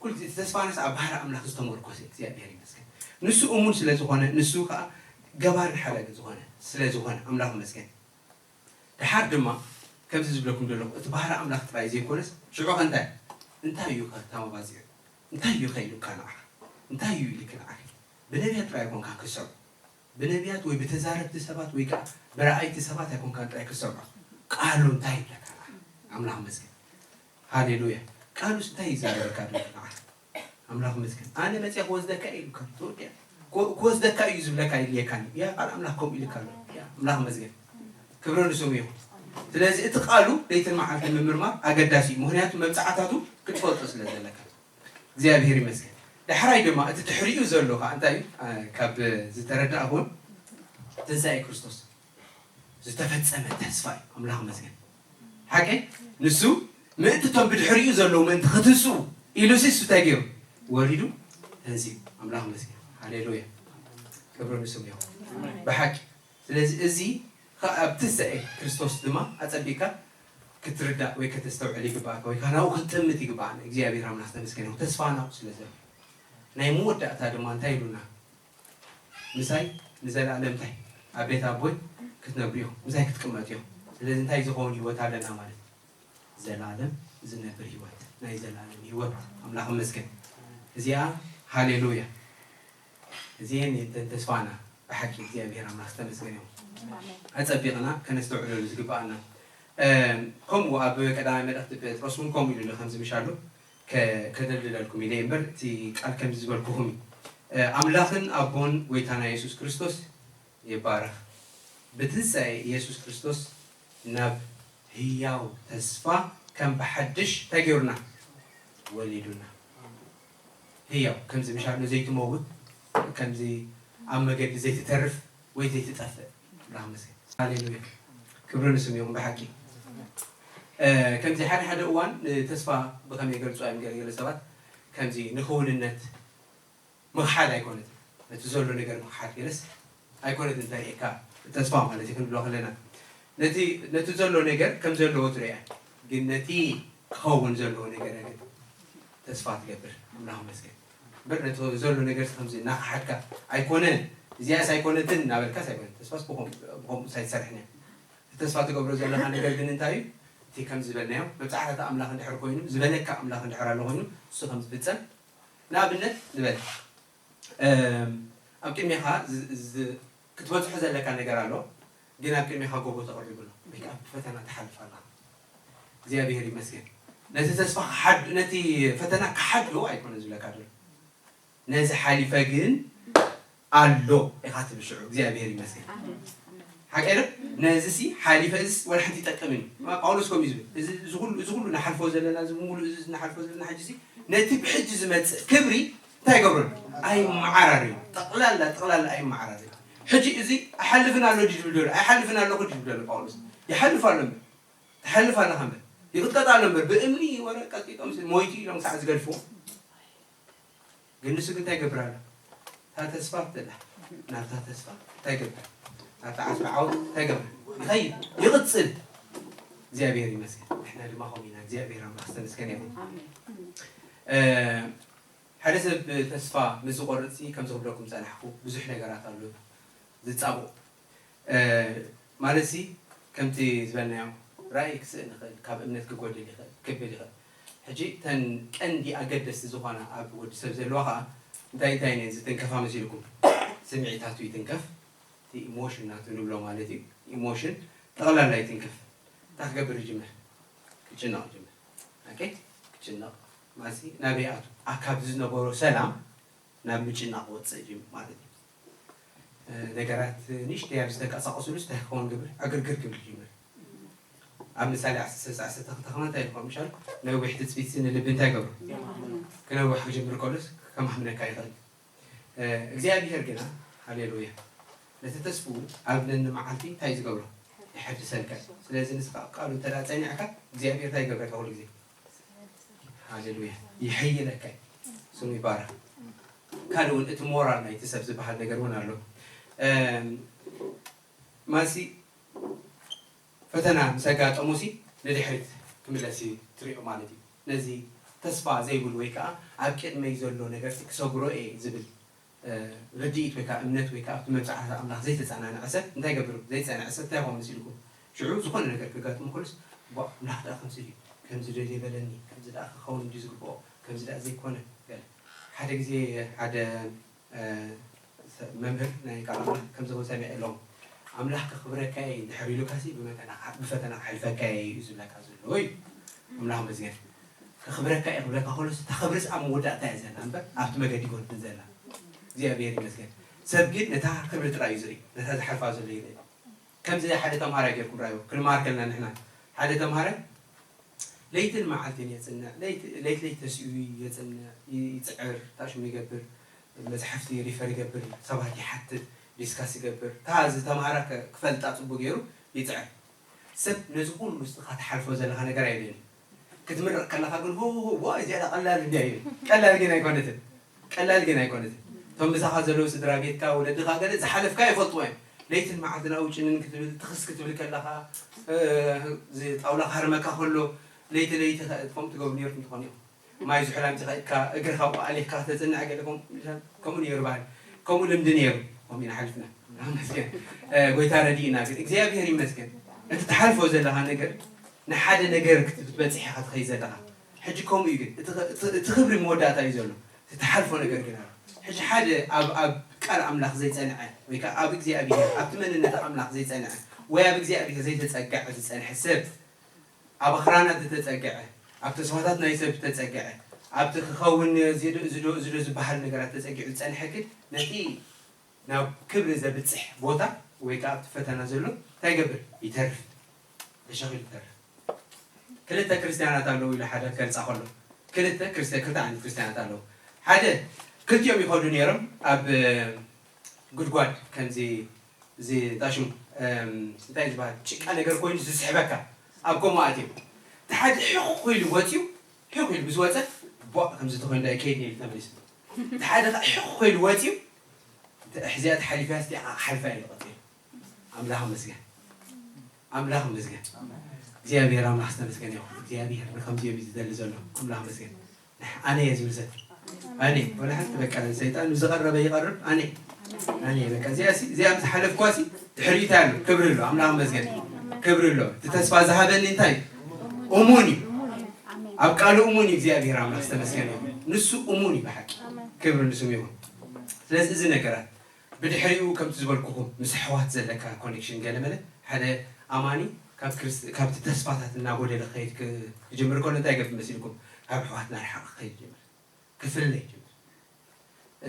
ኩሉ ግዜ እቲ ተስፋናስ ኣብ ባህሪ ኣምላኽ ዝተመርኮሰ እዩ። እግዚኣብሔር ይመስገን። ንሱ እሙን ስለ ዝኾነ፣ ንሱ ከኣ ገባርን ሓዳግን ዝኾነ ስለ ዝኾነ ኣምላኽ ይመስገን። ደሓር ድማ ከምዚ ዝብለኩም ዘለኹ እቲ ባህሪ ኣምላኽ ጥራይ ዘይኮነስ ሽዑ ከ እንታይ፣ እንታይ እዩ ከ ተመባጺዑ? እንታይ እዩ ከ ኢሉካ ንዓኻ? እንታይ እዩ ኢልኪ ንዓኺ? ብነቢያት ጥራይ ኣይኮንካን ክትሰምዖ። ብነቢያት ወይ ብተዛረብቲ ሰባት ወይ ከኣ ብረኣይቲ ሰባት ኣይኮንካን ጥራይ ክትሰምዖ። ቃሉ እንታይ ይብለካ ንዓኻ? ኣምላኽ ይመስገን። ሃሌሉያ። ቃሉስ እንታይ ይዛረበካ ኣሎ ንዓኻ? ኣምላኽ ይመስገን። ኣነ መጽየ ክወስደካ እየ ኢሉካ። ትወድያ። ክወ-፣ ክወስደካ እዩ ዝብለካ የድልየካን እዩ። ያ ቃል ኣምላኽ ከምኡ ኢልካ ኣሎ። ያ ኣምላኽ ይመስገን። ክብሪ ንስሙ ይኹን። ስለዚ እቲ ቃሉ ለይትን መዓልትን ምምርማር ኣገዳሲ እዩ። ምኽንያቱ መብጽዓታቱ ክትፈልጦ ስለ ዘለካ። እግዚኣብሔር ይመስገን። ዳሕራይ ድማ እቲ ድሕሪኡ ዘሎ ከዓ እንታይ እዩ? አ፣ ካብ ዝተረዳእኹን ትንሳኤ ክርስቶስ ዝተፈጸመ ተስፋ እዩ። ኣምላኽ ይመስገን። ሓቂ ንሱ ምእንቲ እቶም ብድሕሪኡ ዘለዉ ምእንቲ ክትንስኡ ኢሉ ሲ እሱ እንታይ ገይሩ? ወሪዱ ተንሲኡ። ኣምላኽ ይመስገን። ሃሌሉያ። ክብሪ ንስሙ ይኹን። ብሓቂ ስለዚ እዚ ከ-፣ ኣብ ትንሳኤ ክርስቶስ ድማ ኣጸቢቕካ ክትርዳእ ወይ ከተስተውዕል ይግባእካ፣ ወይ ከኣ ናብኡ ክትጥምት ይግባእና። እግዚኣብሔር ኣምላኽ ዝተመስገነ ይኹን። ተስፋ ናብኡ ስለ ዘሎ። ናይ መወዳእታ ድማ እንታይ ኢሉና? ምሳይ ንዘለኣለም እንታይ? ኣብ ቤት ኣቦይ ክትነብሩ ኢኹም። ምሳይ ክትቅመጡ ኢኹም። ስለዚ እንታይ ዝኸውን ህይወት ኣለና ማለት እዩ? ዘላለም ዝነብር ህይወት፣ ናይ ዘላለም ህይወት። ኣምላኽ ይመስገን። እዚኣ ሃሌሉያ። እዚኤን እየን ተስፋና። ብሓቂ እግዚኣብሔር ኣምላኽ ዝተመስገነ ይኹን። ኣጸቢቕና ከነስተውዕለሉ ዝግብኣና። እም፣ ከምኡ ኣብ ቀዳማይ መልእኽቲ ጴጥሮስ እውን ከምኡ ኢሉ ኣሎ፣ ከምዚ ምሽ ኣሎ፣ ከ-፣ ከደልድለልኩም ኢለ እየ እምበር፣ እቲ ቃል ከምዚ ዝበልኩኹም እዩ። እ፣ ኣምላኽን ኣቦን ጎይታና የሱስ ክርስቶስ ይባረኽ። ብትንሳኤ የሱስ ክርስቶስ ናብ ህያው ተስፋ ከም ብሓድሽ እንታይ ገይሩና? ወሊዱና። ህያው፣ ከምዚ ምሽ ኣሎ ዘይትመውት፣ ከምዚ ኣብ መገዲ ዘይትተርፍ ወይ ዘይትጠፍእ። ኣምላኽ ይመስገን። ሃሌሉያ። ክብሪ ንስሙ ይኹን። ብሓቂ፣ እ፣ ከምዚ ሓደ ሓደ እዋን ንተስፋ ብኸመይ ይገልጹ እዮም ገለ ገለ ሰባት? ከምዚ ንክውንነት ምኽሓድ ኣይኮነትን። ነቲ ዘሎ ነገር ምኽሓድ ገለስ ኣይኮነትን። እንታይ ሪእካ ተስፋ ማለት እዩ ክንብሎ ከለና፣ ነቲ፣ ነቲ ዘሎ ነገር ከም ዘለዎ ትርእያ፣ ግን ነቲ ክኸውን ዘለዎ ነገር ግን ተስፋ ትገብር። ኣምላኽ ይመስገን። እምበር ነቲ ዘሎ ነገር ከምዚ እናኸሓድካ፣ ኣይኮነን፣ እዚኣስ ኣይኮነትን እናበልካስ ኣይኮነን። ተስፋስ ብኸም-፣ ብኸምኡ ኣይትሰርሕን እያ። እቲ ተስፋ ትገብሮ ዘለኻ ነገር ግን እንታይ እዩ? እቲ ከም ዝበልናዮ፣ መብጻሕትታት ኣምላኽ እንድሕር ኮይኑ፣ ዝበለካ ኣምላኽ እንድሕር ኣሎ ኮይኑ፣ እሱ ከም ዝፍጸም። ንኣብነት ንበል፣ እም፣ ኣብ ቅድሜኻ ዝ-፣ ዝ-፣ ክትበጽሖ ዘለካ ነገር ኣሎ፣ ግን ኣብ ቅድሜኻ ጎቦ ተቐሪቡ ኣሎ፣ ወይ ከኣ ብፈተና ትሓልፍ ኣለኻ። እግዚኣብሔር ይመስገን። ነቲ ተስፋ ክሓድ-፣ ነቲ ፈተና ክሓድጎ ኣይኮነ ዝብለካ ዘሎ። ነዚ ሓሊፈ ግን ኣሎ ኢኻ ትብል ሽዑ። እግዚኣብሔር ይመስገን። ሓቂ ዶ? ነዚ ሲ ሓሊፈ፣ እዚ ወላ ሓንቲ ይጠቅምን እዩ። ማ-፣ ጳውሎስ ከምኡ እዩ ዝብል። እዚ፣ እዚ ኩሉ፣ እዚ ኩሉ ንሓልፎ ዘለና፣ እዚ ሙሉእ እዚ ንሓልፎ ዘለና ሕጂ ሲ፣ ነቲ ብሕጂ ዝመጽእ ክብሪ እንታይ ይገብሮ? ኣይመዓራርዮ። ጠቕላላ፣ ጠቕላላ ኣይመዓራርዮ። ሕጂ እዚ ኣሓልፍን ኣሎ ድዩ ዝብል ዘሎ? ኣይሓልፍን ኣለኹ ድዩ ዝብል ዘሎ ጳውሎስ? ይሓልፍ ኣሎ እምበር። ትሓልፍ ኣለኻ እምበር። ይቕጥቀጥ ኣሎ እምበር። ብእምኒ ወረ ቀጥቂጦም ሲ ሞይቱ ኢሎም ሳዕ ዝገድፍዎ። ግን ንሱ ግን እንታይ ይገብር ኣሎ? እታ ተስፋ ትብላ። ናብታ ተስፋ እንታይ ይገብር? ናብታ ዓስቢ ዓወት እንታይ ይገብር? ይኸይድ፣ ይቕጽል። እግዚኣብሔር ይመስገን። ንሕና ድማ ከምኡ ኢና። እግዚኣብሔር ኣምላኽ ዝተመስገነ ይኹን። ኣሜን። እ፣ ሓደ ሰብ ተስፋ ምስ ዝቖርጽ ሲ፣ ከምዚ ክብለኩም ጸናሕኩ፣ ብዙሕ ነገራት ኣሎ ዝጻብኦ። እ፣ ማለት ሲ፣ ከምቲ ዝበልናዮ፣ ራእይ ክስእን ይኽእል፣ ካብ እምነት ክጎድል ይኽእል፣ ክብል ይኽእል። ሕጂ እተን ቀንዲ ኣገደስቲ ዝኾና ኣብ ወዲ ሰብ ዘለዋ ኸኣ እንታይ እንታይ እየን ዝትንከፋ መሲልኩም? ስምዒታቱ ይትንከፍ፣ እቲ ኢሞሽን ናቱ ንብሎ ማለት እዩ። ኢሞሽን ጠቕላላ ይትንከፍ። እንታይ ክገብር ይጅምር? ክጭነቕ ይጅምር። ኦኬ? ክጭነቕ ማለት ሲ፣ ናበይ ኣቱ? ኣብ ካብ ዝነበሮ ሰላም ናብ ምጭናቕ ወጽእ ይጅምር ማለት እዩ። እ፣ ነገራት ንእሽተይ ኣብ ዝተንቀሳቐስሉ እንታይ ክኸውን ይገብር? ዕግርግር ክብል ይጅምር። ኣብ ምሳሌ ዓሰርተ ሰለስተ ዓሰርተ ክልተ ከማን እንታይ ይልኮ? ምሻል ነዊሕ ትጽቢት ንልቢ እንታይ ይገብሮ? ክነውሕ ክጅምር ከሎስ ከማህምነካ ይኽእል። እ፣ እግዚኣብሔር ግና፣ ሃሌሉያ፣ ነቲ ተስፍኡ ኣብ ነኒ መዓልቲ እንታይ ዝገብሮ? ይሐድሰልካ እዩ። ስለዚ ንስኻ ኣብ ቃሉ እንተ ደኣ ጸኒዕካ፣ እግዚኣብሔር እንታይ ይገብረካ ኩሉ ግዜ? ሃሌሉያ። ይሕይለካ እዩ። ስሙ ይባረክ። ካልእ እውን እቲ ሞራል ናይቲ ሰብ ዝበሃል ነገር እውን ኣሎ። እም፣ ማሲ ፈተና ምስ ኣጋጠሞ ሲ ንድሕሪት ክምለስ እዩ ትሪኦ ማለት እዩ። ነዚ ተስፋ ዘይብሉ ወይ ከዓ ኣብ ቅድመይ ዘሎ ነገር ሲ ክሰግሮ እየ ዝብል እ፣ ርድኢት ወይ ከዓ እምነት ወይ ከዓ ኣብቲ መብጽዓታት ኣምላኽ ዘይተጸናንዐ ሰብ እንታይ ይገብር? ዘይጸንዐ ሰብ እንታይ ይኸውን መሲልኩም? ሽዑ ዝኾነ ነገር ከጋጥሞ ከሎስ፣ "ቧእ፣ ኣምላኽ ደኣ ከምዚ ድዩ? ከምዚ ዶ ዘይበለኒ? ከምዚ ደኣ ክኸውን ድዩ ዝግብኦ? ከምዚ ደኣ ዘይኮነ?" ገለ። ሓደ ግዜ ሓደ፣ እ፣ ሰ-፣ መምህር ናይ ቃል ኣምላኽ ከምዚ ክብል ሰሚዐ ኣለኹ። "ኣምላኽ ከኽብረካ እየ እንድሕር ኢሉካሲ ብመተና-፣ ብፈተና ክሓልፈካ እየ" እዩ ዝብለካ ዘሎ እዩ። ኣምላኽ ይመስገን። ከኽብረካ እየ ክብለካ ከሎስ፣ እታ ክብርስ ኣብ መወዳእታ እያ ዘላ እምበር ኣብቲ መገዲ ኣይኮነትን ዘላ። እግዚኣብሔር ይመስገን። ሰብ ግን ነታ ክብሪ ጥራይ እዩ ዝርኢ፣ ነታ ዝሓልፋ ዘሎ ይርኢ። ከምዚ ሓደ ተምሃራይ ጌርኩም ርኣይዎ፣ ክንመሃር ከለና ንሕና። ሓደ ተምሃራይ ለይትን መዓልትን የጽንዕ፣ ለይቲ፣ ለይቲ ለይቲ ተሲኡ የጽንዕ፣ ይ-፣ ይጽዕር፣ እታ ሽሙ ይገብር፣ መጽሓፍቲ ሪፈር ይገብር፣ ሰባት ይሓትት፣ ዲስካስ ይገብር። እታ እዚ ተምሃራ ከ-፣ ክፈልጣ ጽቡቅ ገይሩ ይጽዕር። ሰብ ነዚ ኩሉ ንስኻ ትሓልፎ ዘለኻ ነገር ኣይደልን። ክትምረቕ ከለኻ ግን፣ "ሆ፣ ሆ፣ ሆ፣ ዋይ፣ እዚኣ ቀላል እንድያ" እዩ። ቀላል ግን ኣይኮነትን። ቀላል ግን ኣይኮነትን። እቶም ምሳኻ ዘለዉ ስድራ ቤትካ፣ ወለድኻ ገለ ዝሓለፍካ ይፈልጥዎ እዮም። ለይትን መዓልትን ኣብኡ ጭንን ክትብል፣ ትኽስ ክትብል ከለኻ፣ እ፣ እዚ ጣውላ ክሃርመካ ከሎ፣ ለይቲ ለይቲ ከ-፣ ከምኡ ትገብሩ ነይርኩም ትኾኑ ኢኹም። ማይ ዝሑል ኣምጺኻ ኢድካ እግርኻ ኣብኡ ኣሊኽካ ከተጽንዕ ገለ ከም-፣ ከምኡ ነይሩ ባህሊ። ከምኡ ልምዲ ነይሩ። ከምኡ ኢና ሓሊፍና። ኣመስገን። እ፣ ጎይታ ረዲእና ግን። እግዚኣብሔር ይመስገን። እቲ ትሓልፎ ዘለኻ ነገር፣ ንሓደ ነገር ክት-፣ ክትበጽሕ ኢኻ ትኸይድ ዘለኻ። ሕጂ ከምኡ እዩ ግን። እቲ ኸ-፣ እቲ፣ እቲ ክብሪ መወዳእታ እዩ ዘሎ። እቲ ትሓልፎ ነገር ግን ኣሎ። ሕጂ ሓደ ኣብ፣ ኣብ ቃል ኣምላኽ ዘይጸንዐ፣ ወይ ከኣ ኣብ እግዚኣብሔር፣ ኣብቲ መንነት ኣምላኽ ዘይጸንዐ፣ ወይ ኣብ እግዚኣብሔር ዘይተጸግዐ ዝጸንሐ ሰብ፣ ኣብ ኣኽራናት ዝተጸግዐ፣ ኣብ ተስፋታት ናይ ሰብ ዝተጸግዐ፣ ኣብቲ ክኸውን እዚ ዶ፣ እዚ ዶ፣ እዚ ዶ ዝበሃል ነገራት ተጸጊዑ ዝጸንሐ ግን ነቲ ናብ ክብሪ ዘብጽሕ ቦታ ወይ ከኣ ኣብቲ ፈተና ዘሎ እንታይ ይገብር? ይተርፍ። ተሸኺሉ ይተርፍ። ክልተ ክርስትያናት ኣለዉ ኢሉ ሓደ ክገልጻ ከሎ፣ ክልተ ክርስትያ-፣ ክልተ ዓይነት ክርስትያናት ኣለዉ። ሓደ ክልቲኦም ይኸዱ ነይሮም ኣብ ጉድጓድ ከምዚ እዚ ጣሽሙ እንታይ ዝበሃል ጭቃ ነገር ኮይኑ ዝስሕበካ ኣብ ከምኡ ኣትዮም እቲ ሓደ ሕኽ ኢሉ ወፅዩ ሕኽ ኢሉ ምስ ወፀ ቦእ ከምዚ ተኮይኑ ዳ ይከይድ ነይሩ ተመሊሱ እቲ ሓደ ከዓ ሕኽ ኢሉ ወፅዩ እዚኣ ተሓሊፋ ስቲኣ ሓልፋ ኢሉ ቀፂሉ ኣምላኽ መስገን ኣምላኽ መስገን እግዚኣብሔር ኣምላኽ ዝተመስገን ይኹን እግዚኣብሔር ንከምዚኦም እዩ ዝደሊ ዘሎ ኣምላኽ መስገን ኣነ እየ ዝብል ሰብ ኣነ ወላ ሓንቲ በቃ ሰይጣን ዝቐረበ ይቐርብ ኣነ ኣነ በቃ እዚኣ ሲ እዚኣ ምስ ሓለፍኳ ሲ ድሕሪኡ እንታይ ኣሎ ክብሪ ኣሎ ኣምላኽ መስገን ክብሪ ኣሎ እቲ ተስፋ ዝሃበኒ እንታይ እሙን እዩ ኣብ ቃሉ እሙን እዩ እግዚኣብሔር ኣምላኽ ዝተመስገን እዩ ንሱ እሙን እዩ ብሓቂ ክብሪ ንስሙ ይኹን ስለዚ እዚ ነገራት ብድሕሪኡ ከምቲ ዝበልኩኹም ምስ ኣሕዋት ዘለካ ኮኔክሽን ገለመለ ሓደ ኣማኒ ካብ ክርስት ካብቲ ተስፋታት እናጎደለ ክኸይድ ክ- ክጅምር ከሎ እንታይ ይገብር መሲልኩም ካብ ኣሕዋት እናርሓቐ ክኸይድ ይጅምር ክፍለ ይጅምር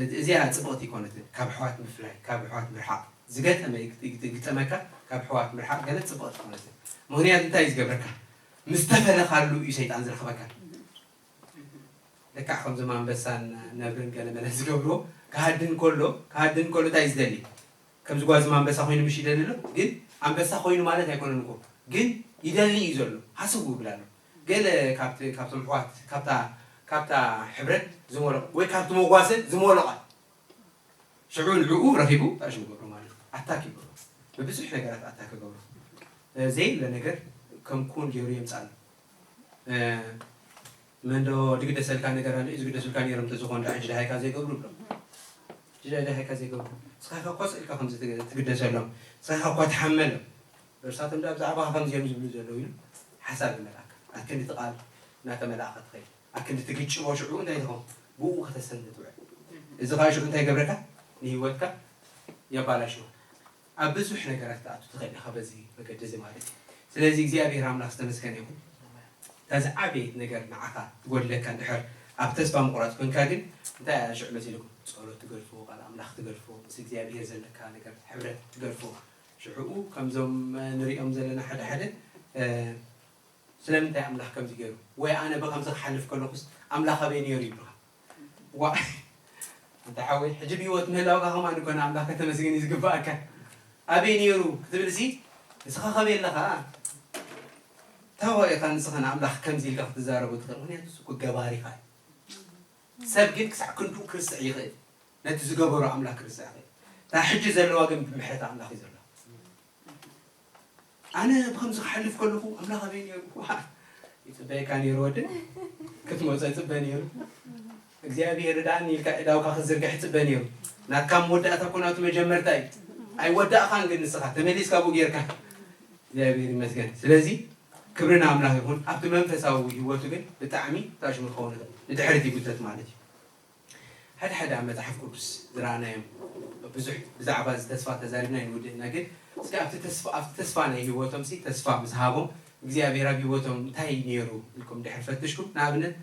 እዚ- እዚኣ ፅብቕቲ ይኮነትን ካብ ኣሕዋት ምፍላይ ካብ ኣሕዋት ምርሓቕ ዝገጠመ ይግ- ይግ- ይግጠመካ ካብ ኣሕዋት ምርሓቕ ገለ ፅብቕቲ ይኮነትን ምክንያት እንታይ እዩ ዝገብረካ ምስ ተፈለኻሉ እዩ ሰይጣን ዝረኽበካ ለክዕ ከምዞም ኣንበሳን ነብርን ገለመለ ዝገብርዎ ክሃድን ከሎ ክሃድን ከሎ እንታይ ዝደሊ ከምዚ ጓዝማ ኣንበሳ ኮይኑ ምሽ ይደሊ ኣሎ ግን ኣንበሳ ኮይኑ ማለት ኣይኮነን እኮ ግን ይደሊ እዩ ዘሎ ሃስቡ ይብል ኣሎ ገለ ካብቲ ካብቶም ኣሕዋት ካብታ ካብታ ሕብረት ዝሞለቐ ወይ ካብቲ መጓሰ ዝሞለቐ ሽዑ ንዕኡ ረኺቡ ጣሽ ይገብሮ ማለት እዩ ኣታክ ይገብሮ ብብዙሕ ነገራት ኣታክ ይገብሮ ዘየለ ነገር ከም ኩን ገይሩ የምፃሉ መንዶ ዝግደሰልካ ነገር ኣሎ እዩ ዝግደሱልካ ነይሮም ተዝኾን ዳ ሕጂ ደሃይካ ዘይገብሩ ብሎ ሕጂ ደሃይካ ዘይገብሩ ንስኻ ኢኻ እኮ ስእልካ ከም ትግደሰሎም ንስኻ ኢኻ እኳ ትሓመሎም እርሳቶም ዳ ብዛዕባኻ ከምዚኦም ዝብሉ ዘለዉ ኢሉ ሓሳብ ይመልኣካ ኣክንዲ ትቓል እናተመላእኻ ትኸይድ ኣክንዲ ትግጭቦ ሽዑ እንታይ ትኸውን ብኡ ከተሰንድ ትውዕል እዚ ኸዓ ሽዑ እንታይ ገብረካ ንህይወትካ የባላሽዎ ኣብ ብዙሕ ነገራት ትኣቱ ትኽእል ኢኻ በዚ መገዲ እዚ ማለት እዩ። ስለዚ እግዚኣብሔር ኣምላኽ ዝተመስገነ ይኹን። እታ ዝዓበየት ነገር ንዓኻ ትጎድለካ እንድሕር ኣብ ተስፋ ምቑራፅ ኮንካ ግን እንታይ እያ ሽዑ መሲልኩም? ጸሎት ትገድፎ፣ ቃል ኣምላኽ ትገድፎ፣ ምስ እግዚኣብሔር ዘለካ ነገር ሕብረት ትገድፎ። ሽዑ ከምዞም ንሪኦም ዘለና ሓደ ሓደ ስለምንታይ ኣምላኽ ከምዚ ገይሩ ወይ ኣነ ብኸምዚ ክሓልፍ ከለኹስ ኣምላኽ ኣበይ ነይሩ ይብልኻ። ዋ ኣንታ ሓወይ ሕጂ ብህይወት ምህላውካ ከማን እኮ ንኣምላኽ ከተመስግን እዩ ዝግባኣካ። ኣበይ ነይሩ ክትብል ሲ ንስኻ ከበይ ኣለኻ? ታቦ ኢኻ ንስኻ ንኣምላኽ ከምዚ ኢልካ ክትዛረቦ ትኽእል ምክንያቱ እሱ እኮ ገባሪኻ እዩ። ሰብ ግን ክሳዕ ክንድኡ ክርስዕ ይኽእል። ነቲ ዝገበሮ ኣምላኽ ክርስዕ ይኽእል። እታ ሕጂ ዘለዋ ግን ብምሕረት ኣምላኽ እዩ ዘለዋ። ኣነ ብከምዚ ክሓልፍ ከለኹ ኣምላኽ ኣበይ ነይሩ? ይፅበየካ ነይሩ ወደ ክትመፆ ይፅበ ነይሩ። እግዚኣብሔር ዳኣኒ ኢልካ ዕዳውካ ክዝርግሕ ይፅበ ነይሩ። ናትካ መወዳእታ እኮ ናቱ መጀመርታ እዩ። ኣይወዳእኻን ግን ንስኻ ተመሊስካ ብኡ ጌርካ። እግዚኣብሔር ይመስገን። ስለዚ ክብሪ ንኣምላኽ ይኹን። ኣብቲ መንፈሳዊ ህይወቱ ግን ብጣዕሚ ታሽሙ ክኸውን ይኽእል። ንድሕሪት ይጉተት ማለት እዩ። ሓደ ሓደ ኣብ መጽሓፍ ቅዱስ ዝረኣናዮም ብዙሕ ብዛዕባ እዚ ተስፋ ተዛሪብና ይንውድእና ግን እስኪ ኣብቲ ተስፋ ኣብቲ ተስፋ ናይ ህይወቶም ሲ ተስፋ ምስ ሃቦም እግዚኣብሔር ኣብ ህይወቶም እንታይ ነይሩ ኢልኩም ድሕር ፈትሽኩም ንኣብነት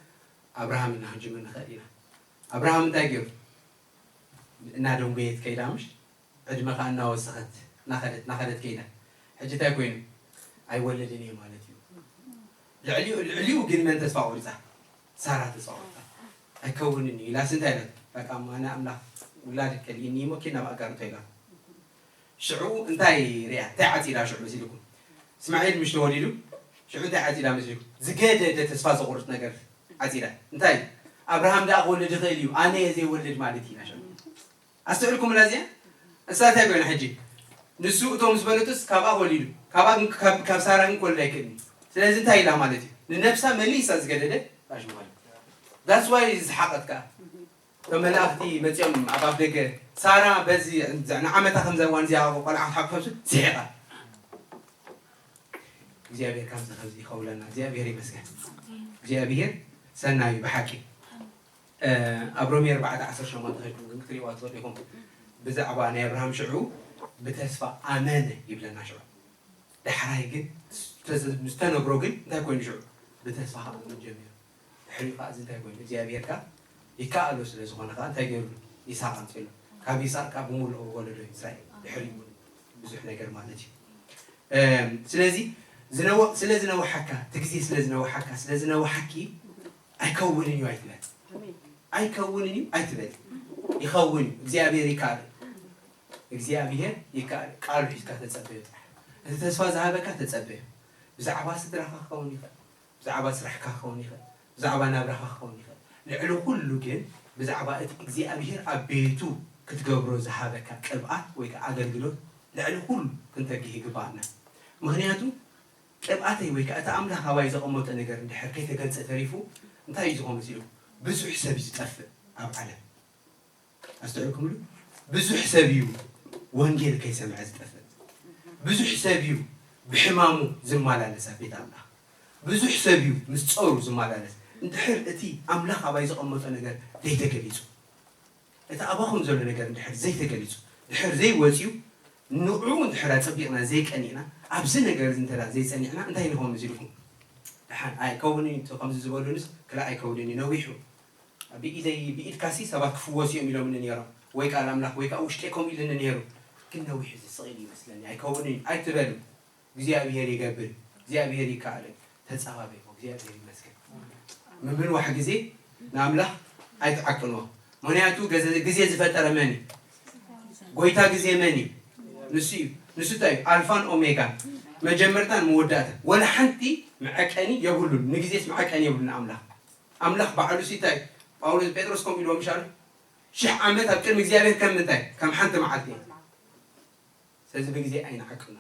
ኣብርሃም እና ክንጅምር ንኽእል ኢና ኣብርሃም እንታይ ገይሩ እናደንጎየት ከይዳ ምሽ ዕድመ ከዓ እናወሰኸት እናኸደት እናኸደት ከይዳ ሕጂ እንታይ ኮይኑ ኣይወለድን እየ ማለት እዩ ልዕሊኡ ልዕሊኡ ግን መን ተስፋ ቆሪፃ ሳራ ተስፋ ቆሪፃ ኣይከውንን እዩ ኢላስ እንታይ ኢላት በቃ ማነ ኣምላኽ ውላድ ከልኢኒ እሞ ኪድ ናብ ኣጋር እንታይ ኢላ ሽዑ እንታይ ሪኣ እንታይ ዓፂዳ ሽዑ መሲልኩም እስማዒል ምሽ ተወሊዱ ሽዑ እንታይ ዓፂዳ መሲልኩም ዝገደደ ተስፋ ዘቁርፅ ነገር ዓፂዳ እንታይ ኣብርሃም ደኣ ክወልድ ይኽእል እዩ ኣነ እየ ዘይወልድ ማለት ኢና ሽዑ ኣስተውዕልኩምላ እዚኣ? እሳ እንታይ ኮይና ሕጂ? ንሱ እቶም ምስ በለጡስ ካብኣ ወሊዱ፣ ካብኣ ግን ካብ ካብ ሳራ ግን ክወልድ ኣይክእልን እዩ። ስለዚ እንታይ ኢላ ማለት እዩ? ንነብሳ መሊሳ ዝገደደ ጣሽ ማለት እዩ። That's why ዝሓቐት ከኣ። እቶም መላእኽቲ መጺኦም ኣብ ኣፍ ደገ ሳራ በዚ ንዓመታ ከምዛ እዋን እዚኣ ቆልዓ ክትሓቁፍ ሲሒቓ። እግዚኣብሔር ካብዚ ካብዚ ይኸውለና እግዚኣብሔር ይመስገን እግዚኣብሔር ሰናዩ ብሓቂ ኣብ ሮሜ ኣርባዕተ ዓሰርተ ሸሞንተ ከድኩም ግን ክትሪእዋ ትኽእሉ ኢኹም ብዛዕባ ናይ ኣብርሃም ሽዑ ብተስፋ ኣመነ ይብለና ሽዑ ዳሕራይ ግን ዝተነግሮ ግን እንታይ ኮይኑ ሽዑ ብተስፋ ከኣምን ጀሚሩ ድሕሪኡ ከዓ እዚ እንታይ ኮይኑ እግዚኣብሔር ከዓ ይከኣሎ ስለ ዝኾነ ከዓ እንታይ ገይሩ ይስሐቅ ኣምፅእሉ ካብ ይስሐቅ ከዓ ብምሉእ ወለዶ እስራኤል ድሕሪኡ እውን ብዙሕ ነገር ማለት እዩ ስለዚ ስለ ዝነውሓካ እቲ ግዜ ስለ ዝነውሓካ ስለ ዝነውሓኪ ኣይከውንን እዩ ኣይትበል ኣይከውንን እዩ ኣይትበል ይኸውን እዩ። እግዚኣብሔር ይከኣል። እግዚኣብሔር ይከኣል። ቃሉ ሒዝካ ተጸበዮ ጥራሕ። እቲ ተስፋ ዝሃበካ ተጸበዮ። ብዛዕባ ስድራኻ ክኸውን ይኽእል፣ ብዛዕባ ስራሕካ ክኸውን ይኽእል፣ ብዛዕባ ናብራኻ ክኸውን ይኽእል። ልዕሊ ኩሉ ግን ብዛዕባ እቲ እግዚኣብሔር ኣብ ቤቱ ክትገብሮ ዝሃበካ ቅብኣት ወይ ከዓ ኣገልግሎት ልዕሊ ኩሉ ክንተግህ ይግባኣና። ምኽንያቱ ቅብኣተይ ወይ ከዓ እቲ ኣምላኽ ኣባይ ዘቐመጦ ነገር እንድሕር ከይተገልጸ ተሪፉ እንታይ እዩ ዝኾን መሲሉ? ብዙሕ ሰብ እዩ ዝጠፍእ ኣብ ዓለም። ኣስተውዕልኩምሉ? ብዙሕ ሰብ እዩ ወንጌል ከይሰምዐ ዝጠፍእ። ብዙሕ ሰብ እዩ ብሕማሙ ዝመላለስ ኣብ ቤት ኣምላኽ። ብዙሕ ሰብ እዩ ምስ ጸሩ ዝመላለስ። እንድሕር እቲ ኣምላኽ ኣባይ ዘቐመጦ ነገር ዘይተገሊጹ፣ እቲ ኣባኹም ዘሎ ነገር እንድሕር ዘይተገሊጹ፣ ድሕር ዘይወጽዩ፣ ንዕኡ እንድሕር ኣጸቢቕና ዘይቀኒዕና፣ ኣብዚ ነገር እዚ እንተ ዘይጸኒዕና፣ እንታይ ንኸውን መሲልኩም? ደሓን ኣይከውንን እዩ፣ ከምዚ ዝበሉንስ ክላ ኣይከውንን እዩ፣ ነዊሑ። ብኢደይ ብኢድካሲ ሰባት ክፍወሱ እዮም ኢሎምኒ ነይሮም፣ ወይ ቃል ኣምላኽ ወይ ከዓ ውሽጠይ ከምኡ ኢልኒ ነይሩ፣ ግን ነዊሑ እዚ ስቕ ኢሉ ይመስለኒ ኣይከውንን እዩ ኣይትበሉ። እግዚኣብሔር ይገብር፣ እግዚኣብሔር ይከኣል። ተጸባበይዎ፣ እግዚኣብሔር ይመስገን። ምምንዋሕ ግዜ ንኣምላኽ ኣይትዓቅንዎ። ምኽንያቱ ገዘ- ግዜ ዝፈጠረ መን እዩ? ጎይታ ግዜ መን እዩ? ንሱ እዩ። ንሱ እንታይ እዩ? ኣልፋን ኦሜጋን፣ መጀመርታን መወዳእታን። ወላ ሓንቲ መዐቀኒ የብሉን። ንግዜስ መዐቀኒ የብሉን ኣምላኽ። ኣምላኽ ባዕሉ ሲ እንታይ እዩ? ጳውሎስ ጴጥሮስ ከምኡ ኢልዎ ምሻሉ? ሽሕ ዓመት ኣብ ቅድሚ እግዚኣብሔር ከም ምንታይ? ከም ሓንቲ መዓልቲ እያ። ስለዚ ብግዜ ኣይንዓቅኖ።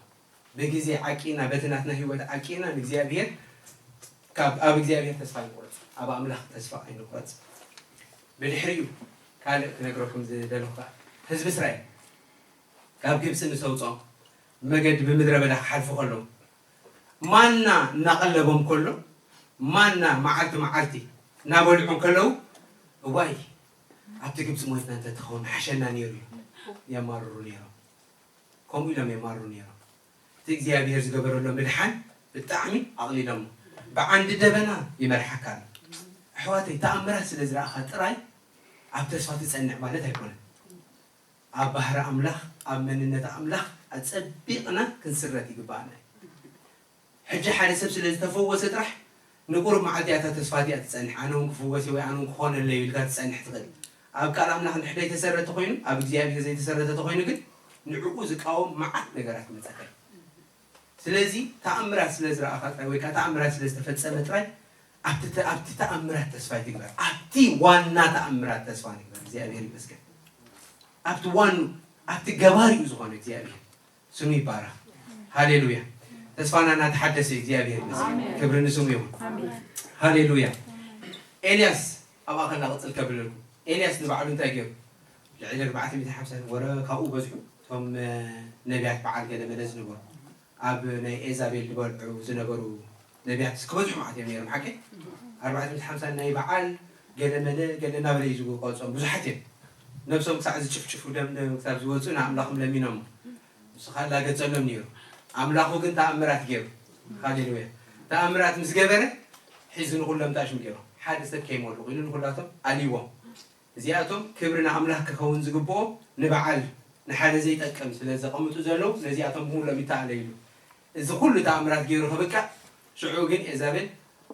ብግዜ ዓቂና፣ በቲ ናትና ህይወት ዓቂና ንእግዚኣብሔር፣ ካብ ኣብ እግዚኣብሔር ተስፋ ኣይንቁረጽ፣ ኣብ ኣምላኽ ተስፋ ኣይንቁረጽ። ብድሕሪኡ ካልእ ክነግረኩም ዝደለኹ ከኣ ህዝቢ እስራኤል ካብ ግብጺ ምስ ኣውጽኦም መገዲ ብምድረ በዳ ክሓልፉ ከለዉ ማና እናቐለቦም ከሎ፣ ማና መዓልቲ መዓልቲ እናበልዑ ከለዉ፣ እዋይ ኣብቲ ግብጺ ሞይትና እንተትኸውን ምሓሸና ነይሩ እዮም የማርሩ ነይሮም። ከምኡ ኢሎም የማርሩ ነይሮም። እቲ እግዚኣብሔር ዝገበረሎም ምድሓን ብጣዕሚ ኣቕሊሎሞ። ብዓንዲ ደበና ይመርሓካ ኣሎ። ኣሕዋተይ፣ ተኣምራት ስለ ዝረኣኻ ጥራይ ኣብ ተስፋ ትጸንዕ ማለት ኣይኮነን። ኣብ ባህሪ ኣምላኽ፣ ኣብ መንነት ኣምላኽ ኣጸቢቕና ክንስረት ይግባኣና እዩ። ሕጂ ሓደ ሰብ ስለ ዝተፈወሰ ጥራሕ ንቁሩብ መዓልቲ እያ እታ ተስፋ እቲኣ ትጸንሕ። ኣነ እውን ክፍወስ ወይ ኣነ እውን ክኾነለይ ኢልካ ትጸንሕ ትኽእል። ኣብ ቃል ኣምላኽ እንድሕር ዘይተሰረተ ኮይኑ፣ ኣብ እግዚኣብሔር ዘይተሰረተ ተኾይኑ ግን ንዕኡ ዝቃወም መዓት ነገራት ይመጸካ እዩ። ስለዚ ተኣምራት ስለ ዝረኣኻ ጥራይ ወይ ከዓ ተኣምራት ስለ ዝተፈጸመ ጥራይ ኣብቲ ተ- ኣብቲ ተኣምራት ተስፋ ይትግበር። ኣብቲ ዋና ተኣምራት ተስፋ ንግበር። እግዚኣብሔር ይመስገን። ኣብቲ ዋኑ ኣብቲ ገባሪኡ ዝኾነ እግዚኣብሔር ስሙ ይባረኽ። ሃሌሉያ። ተስፋና እናተሓደሰ እዩ። እግዚኣብሔር ይመስገን። ኣሜን። ክብሪ ንስሙ ይኹን። ኣሜን። ሃሌሉያ። ኤልያስ ኣብ ኣኸላ ቅጽል ከብለልኩም። ኤልያስ ንባዕሉ እንታይ ገይሩ? ልዕሊ ኣርባዕተ ሚእትን ሓምሳን ወረ ካብኡ በዝሑ እቶም እ፣ ነቢያት በዓል ገለ መለ ዝነበሩ ኣብ ናይ ኤዛቤል ዝበልዑ ዝነበሩ ነቢያት ክበዝሑ ማለት እዮም ነይሮም። ሓቂ ኣርባዕተ ሚእትን ሓምሳን ናይ በዓል ገለ መለ ገለ እናበለ እዩ ዝቆጾም። ብዙሓት እዮም ነብሶም ክሳዕ ዝጭፍጭፉ ደም ደም ክሳብ ዝወፁ ንኣምላኾም ለሚኖም። ንሱ ከዓ ላገጸሎም ነይሩ። ኣምላኹ ግን ተኣምራት ገይሩ። ሃሌሉያ። ተኣምራት ምስ ገበረ ሒዙ ንኹሎም እንታይ ሽም ገይሩ? ሓደ ሰብ ከይመልቑ ኢሉ ንኹላቶም ኣልይዎም። እዚኣቶም ክብሪ ንኣምላኽ ክኸውን ዝግብኦ ንበዓል ንሓደ ዘይጠቅም ስለ ዘቐምጡ ዘለዉ ነዚኣቶም ብምሎም ይተኣለይሉ። እዚ ኩሉ ተኣምራት ገይሩ ክብቃዕ ሽዑ ግን ኤዛቤል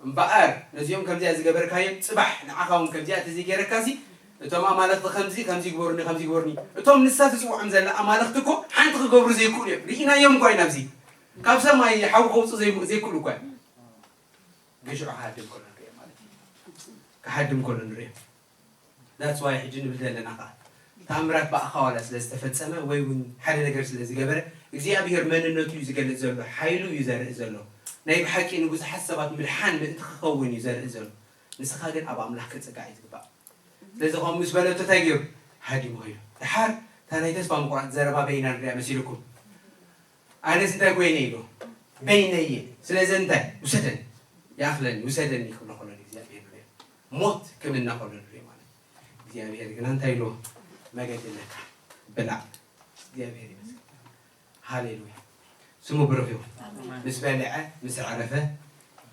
እምበኣር ነዚኦም ከምዚኣ ዝገበርካዮም ጽባሕ ንዓኻ እውን ከምዚኣ ተዘይገይረካሲ እቶም ኣማለኽቲ ከምዚ ከምዚ ይግበሩኒ ከምዚ ይግበሩኒ እቶም ንሳ ትጽውዖም ዘላ ኣማለኽቲ እኮ ሓንቲ ክገብሩ ዘይክእሉ እዮም ርኢናዮም እኳ ኢና ኣብዚ ካብ ሰማይ ሓዊ ከውፅእ ዘይክእሉ እኳ እዮም ግን ሽዑ ክሃድም ከሎ ንሪኦ ማለት እዩ ክሃድም ከሎ ንሪኦ That's why ሕጂ ንብል ዘለና ከዓ ተኣምራት ብኣኻ ዋላ ስለ ዝተፈጸመ ወይ እውን ሓደ ነገር ስለ ዝገበረ እግዚኣብሔር መንነቱ እዩ ዝገልጽ ዘሎ ሓይሉ እዩ ዘርኢ ዘሎ ናይ ብሓቂ ንብዙሓት ሰባት ምድሓን ምእንቲ ክኸውን እዩ ዘርኢ ዘሎ ንስኻ ግን ኣብ ኣምላኽ ክትጽጋዕ እዩ ዝግባእ ስለዚ ከምኡ ምስ በለቶ እንታይ ገይሩ ሃዲሙ ኸይዱ ድሓር እታ ናይ ተስፋ ምቁራፅ ዘረባ በይና ንሪኣ መሲልኩም ኣነስ እንታይ ኮይነ ኢሉ በይነየ ስለዚ እንታይ ውሰደኒ ይኣኽለኒ ውሰደኒ ክብሎ ከሎ እግዚኣብሔር ንሪኦ ሞት ክምነ ከሎ ንሪኦ ማለት እግዚኣብሔር ግና እንታይ ኢልዎ መገዲ ኣለካ ብላዕ እግዚኣብሔር ይመስገን ሃሌሉያ ስሙ ብሩኽ ይኹን ምስ በልዐ ምስ ኣዕረፈ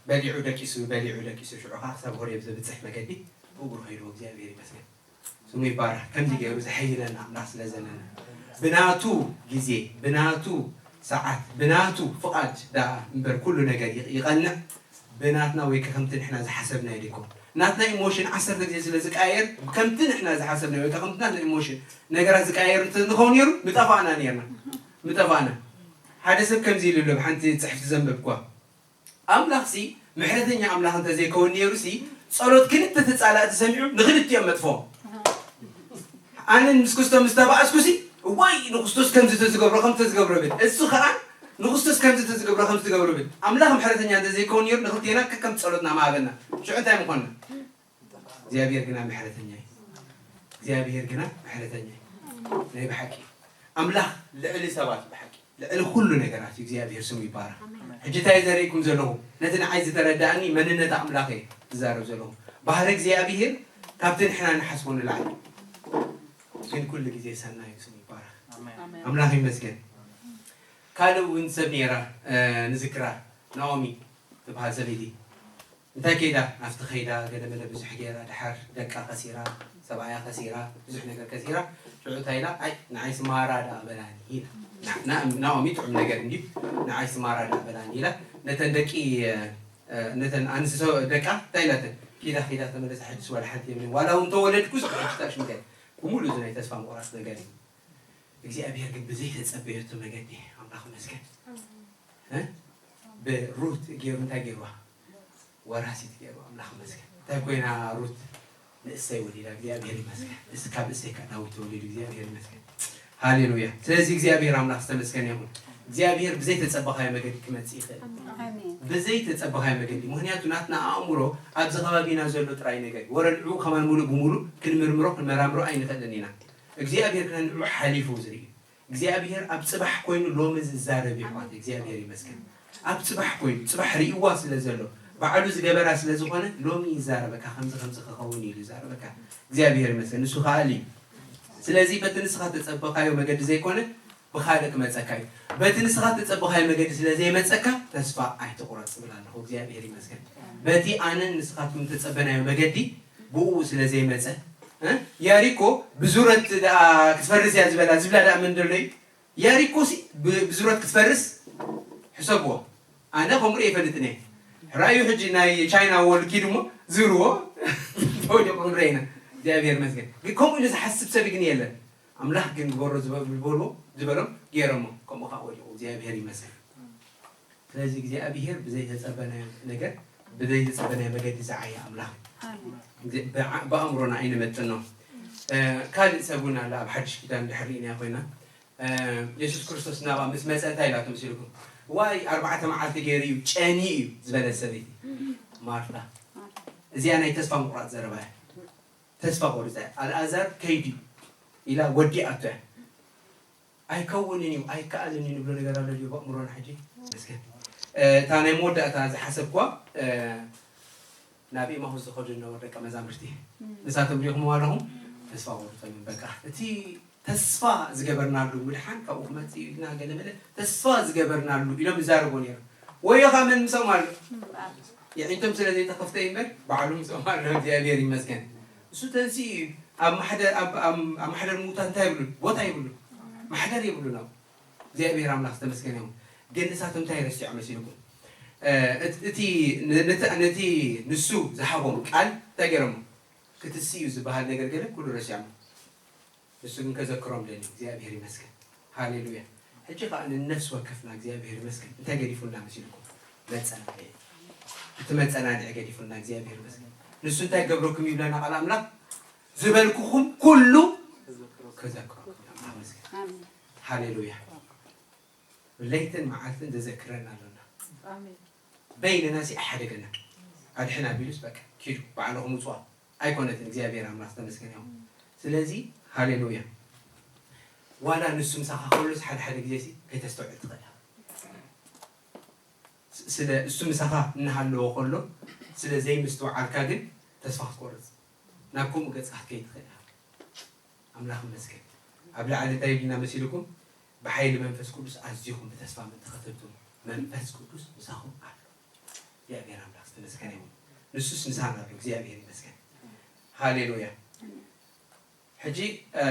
በሊዑ ደቂሱ በሊዑ ደቂሱ ሽዑ ከዓ ክሳብ ሆሬብ ዘብፅሕ መገዲ ብእግሩ ከይድዎ እግዚኣብሔር ይመስገን ስሙ ይባረክ ከምዚ ገይሩ ዘሐይለና ኣምላክ ስለ ዘለና ብናቱ ግዜ ብናቱ ሰዓት ብናቱ ፍቓድ ደኣ እምበር ኩሉ ነገር ይቐንዕ ብናትና ወይ ከምቲ ንሕና ዝሓሰብናዮ ደይኮን ናትና ኢሞሽን ዓሰርተ ግዜ ስለ ዝቀያየር፣ ከምቲ ንሕና ዝሓሰብና ወይ ከምቲ ናትና ኢሞሽን ነገራት ዝቀያየር እንተዝኸውን ነይሩ፣ ምጠፋእና ነይርና። ምጠፋእና። ሓደ ሰብ ከምዚ ኢሉ ኣሎ፣ ብሓንቲ ጽሕፍቲ ዘንበብኳ። ኣምላኽሲ ምሕረተኛ ኣምላኽ እንተዘይከውን ነይሩሲ፣ ጸሎት ክልተ ተጻላእቲ ሰሚዑ ንኽልቲኦም መጥፍኦም። ኣነን ምስ ክስቶ ምስ ተባኣስኩሲ፣ እዋይ ንክስቶስ ከምዚ ተዝገብሮ ከም ተዝገብሮ ብል። እሱ ኸኣ ንክስቶስ ከምዚ ተዝገብሮ ከም ዝገብሮ ብል። ኣምላኽ ምሕረተኛ እንተዘይከውን ነይሩ ንክልቴና ከከም ጸሎትና ምሃበና። ሽዑ እንታይ ምኾንና? እግዚኣብሔር ግና ምሕረተኛ እዩ። እግዚኣብሔር ግና ምሕረተኛ እዩ። ናይ ብሓቂ ኣምላኽ ልዕሊ ሰባት እዩ ብሓቂ። ልዕሊ ኩሉ ነገራት እዩ። እግዚኣብሔር ስሙ ይባረኽ። ሕጂ እንታይ ዘርእኩም ዘለኹ? ነቲ ንዓይ ዝተረዳእኒ መንነት ኣምላኽ እየ ዝዛረብ ዘለኹ። ባህሪ እግዚኣብሔር ካብቲ ንሕና ንሓስቦ ንላዕሊ ግን ኩሉ ግዜ ሰናይ እዩ። ስሙ ይባረኽ። ኣምላኽ ይመስገን። ካልእ እውን ሰብ ነይራ፣ እ፣ ንዝክራ ናኦሚ ትበሃል ሰበይቲ። እንታይ ከይዳ? ናብቲ ከይዳ ገለ መለ ብዙሕ ገይራ፣ ድሓር ደቃ ከሲራ፣ ሰብኣያ ከሲራ፣ ብዙሕ ነገር ከሲራ፣ ሽዑ እንታይ ኢላ? ኣይ ንዓይስ ማራ ደኣ በላኒ ኢላ። ና-፣ ና-፣ ናኦሚ ጥዑም ነገር እንድዩ፣ ንዓይስ ማራ ደኣ በላኒ ኢላ። ነተን ደቂ፣ እ፣ ነተን ኣንስቲ ሰብ ደቃ እንታይ ኢላተን? ኪዳ ኪዳ ተመለሳ፣ ሕጅስ ዋላ ሓንቲ የብለይን። ዋላ እውን ተወለድኩስ ብሕጂ ታሽምከ። ብምሉእ እዚ ናይ ተስፋ ምቑራጽ ነገር እዩ። እግዚኣብሔር ግን ብዘይተጸበየቶ መገዲ ኣምላኽ ይመስገን። እ? ብሩት ገይሩ እንታይ ገይርዋ? ወራሲት ገይርዋ። ኣምላኽ ይመስገን። እንታይ ኮይና ሩት? ንእሰይ ወሊዳ። እግዚኣብሔር ይመስገን። እስ-፣ ካብ እሰይ ከኣ ዳዊት ተወሊዱ። እግዚኣብሔር ይመስገን። ሃሌሉያ። ስለዚ እግዚኣብሔር ኣምላኽ ዝተመስገነ ይኹን። እግዚኣብሔር ብዘይተጸበኻዮ መገዲ ክመጽእ ይኽእል። ኣሜን። ብዘይተጸበኻዮ መገዲ። ምኽንያቱ ናትና ኣእምሮ ኣብዚ ከባቢና ዘሎ ጥራይ ነገር እዩ። ወረ ንዕኡ ከማን ሙሉእ ብሙሉእ ክንምርምሮ ክንመራምሮ ኣይንኽእልን ኢና። እግዚኣብሔር ግና ንዕኡ ሓሊፉ ዝርኢ እዩ። እግዚኣብሔር ኣብ ጽባሕ ኮይኑ ሎሚ ዝዛረብ እዩ ኣሕዋት። እግዚኣብሔር ይመስገን። ኣብ ጽባሕ ኮይኑ፣ ጽባሕ ርእይዋ ስለ ዘሎ፣ ባዕሉ ዝገበራ ስለ ዝኾነ ሎሚ ይዛረበካ፣ ከምዚ ከምዚ ክኸውን ኢሉ ይዛረበካ። እግዚኣብሔር ይመስገን። ንሱ ከኣል እዩ። ስለዚ በቲ ንስኻ ተጸበኻዮ መገዲ ዘይኮነ ብኻልእ ክመጸካ እዩ። በቲ ንስኻ ተጸበኻዮ መገዲ ስለ ዘይመጸካ ተስፋ ኣይትቑረጽ እብል ኣለኹ። እግዚኣብሔር ይመስገን። በቲ ኣነን ንስኻትኩም ተጸበናዮ መገዲ ብኡ ስለ ዘይመጸ፣ እ? ያሪኮ ብዙረት ደኣ ክትፈርስ እያ ዝበላ፣ ዝብላ ደኣ መን ደሎ እዩ? ያሪኮ ሲ ብ-፣ ብዙረት ክትፈርስ ሕሰብዎ። ኣነ ከምኡ ርእየ ይፈልጥን እየ። ራእዩ ሕጂ ናይ ቻይና ዎል ኪድ እሞ ዝብልዎ ተወዲቑ ንርኢ ኢና። እግዚኣብሔር ይመስገን። ግን ከምኡ ኢሉ ዝሓስብ ሰብ ግን የለን። ኣምላኽ ግን ግበሮ ዝበ-፣ ዝበልዎ፣ ዝበሎም ገይሮሞ። ከምኡ ኸዓ ወዲቑ። እግዚኣብሔር ይመስገን። ስለዚ እግዚኣብሔር ብዘይተጸበናዮ ነገር፣ ብዘይተጸበናዮ መገዲ ዝዓየ ኣምላኽ እዩ። ኣሜን። እዚ ብዓ-፣ ብኣእምሮና ኣይንመጥኖ። እ፣ ካልእ ሰብ እውን ኣለ ኣብ ሓድሽ ኪዳን ድሕር ርኢናዮ ኮይና፣ እ፣ የሱስ ክርስቶስ ናብኣ ምስ መጸ እንታይ ኢላቶ መሲልኩም? ዋይ፣ ኣርባዕተ መዓልቲ ገይሩ እዩ፣ ጨንዩ እዩ ዝበለት ሰበይቲ ማርታ። እዚኣ ናይ ተስፋ ምቑራጽ ዘረባ እያ። ተስፋ ቆሪጻ እያ። ኣልኣዛር ከይዱ እዩ ኢላ ወዲኣቶ እያ። ኣይከውንን እዩ፣ ኣይከኣልን እዩ ንብሎ ነገር ኣሎ ድዩ ብኣእምሮና ሕጂ? መስገን። እ፣ እታ ናይ መወዳእታ ዝሓሰብኳ፣ እ፣ ናብ ኤማሁስ ዝኸዱ ዝነበሩ ደቀ መዛሙርቲ። እም። ንሳቶም ሪኢኹምዎ ኣለኹም? እም። ተስፋ ቆሪጾም እዮም። በቃ፣ እቲ ተስፋ ዝገበርናሉ ምድሓን ካብኡ ክመጽእ እዩ ኢልና ገለ መለ ተስፋ ዝገበርናሉ ኢሎም ይዛረቡ ነይሮም። ወዮ ኸኣ መን ምስኦም ኣሎ? እምበኣር። የዒንቶም ስለ ዘይተኸፍተ እዩ እምበር፣ ባዕሉ ምስኦም ኣሎ። እግዚኣብሔር ይመስገን። እሱ ተንሲኡ እዩ። ኣብ ማሕደር፣ ኣብ፣ ኣብ፣ ኣብ ማሕደር ምዉታት እንታይ የብሉን? ቦታ የብሉን። ማሕደር የብሉን ኣብኡ። እግዚኣብሔር ኣምላኽ ዝተመስገነ ይኹን። ግን ንሳቶም እንታይ ረሲዖም መሲልኩም? እ፣ እት-፣ እቲ ን-፣ ነቲ፣ ነቲ ንሱ ዝሃቦም ቃል እንታይ ገይሮሞ? ክትስኡ ዝበሃል ነገር ገለ ኩሉ ረሲዖሞ። ንሱ ግን ከዘክሮም ደልዩ። እግዚኣብሔር ይመስገን። ሃሌሉያ። ሕጂ ኸኣ ንነፍሲ ወከፍና እግዚኣብሔር ይመስገን። እንታይ ገዲፉልና መሲልኩም? መጸናንዒ። እቲ መጸናንዒ ገዲፉልና እግዚኣብሔር ይመስገን። ንሱ እንታይ ገብረኩም ይብለና ቃል ኣምላኽ? ዝበልኩኹም ኩሉ ከዘክረኩም። ኣምላኽ ይመስገን። ኣሜን። ሃሌሉያ። ለይትን መዓልትን ዘዘክረና ኣሎና። ኣሜን። በይንና ሲ ኣይሓደገና። ኣድሕን ኣቢሉስ በቃ ኪዱ ባዕልኹም ውጽዋ ኣይኮነትን። እግዚኣብሔር ኣምላኽ ዝተመስገነ ይኹን። ስለዚ ሃሌሉያ። ዋላ ንሱ ምሳኻ ከሎስ ሓደ ሓደ ግዜ ሲ ከይተስተውዕል ትኽእል ኢኻ። ስ-፣ ስለ እሱ ምሳኻ እናሃለወ ከሎ ስለ ዘይምስትውዓልካ ግን ተስፋ ክትቆርጽ ናብ ከምኡ ገጽካ ክትከይድ ትኽእል ኢኻ። ኣምላኽ ይመስገን። ኣብ ላዕሊ እንታይ ኢልና መሲልኩም? ብሓይሊ መንፈስ ቅዱስ ኣዚኹም ብተስፋ ምእንቲ ኸተብትሙ። መንፈስ ቅዱስ ምሳኹም ኣሎ። እግዚኣብሔር ኣምላኽ ዝተመስገነ ይኹን። ንሱስ ምሳና ኣሎ። እግዚኣብሔር ይመስገን። ሃሌሉያ። ሕጂ፣ እ፣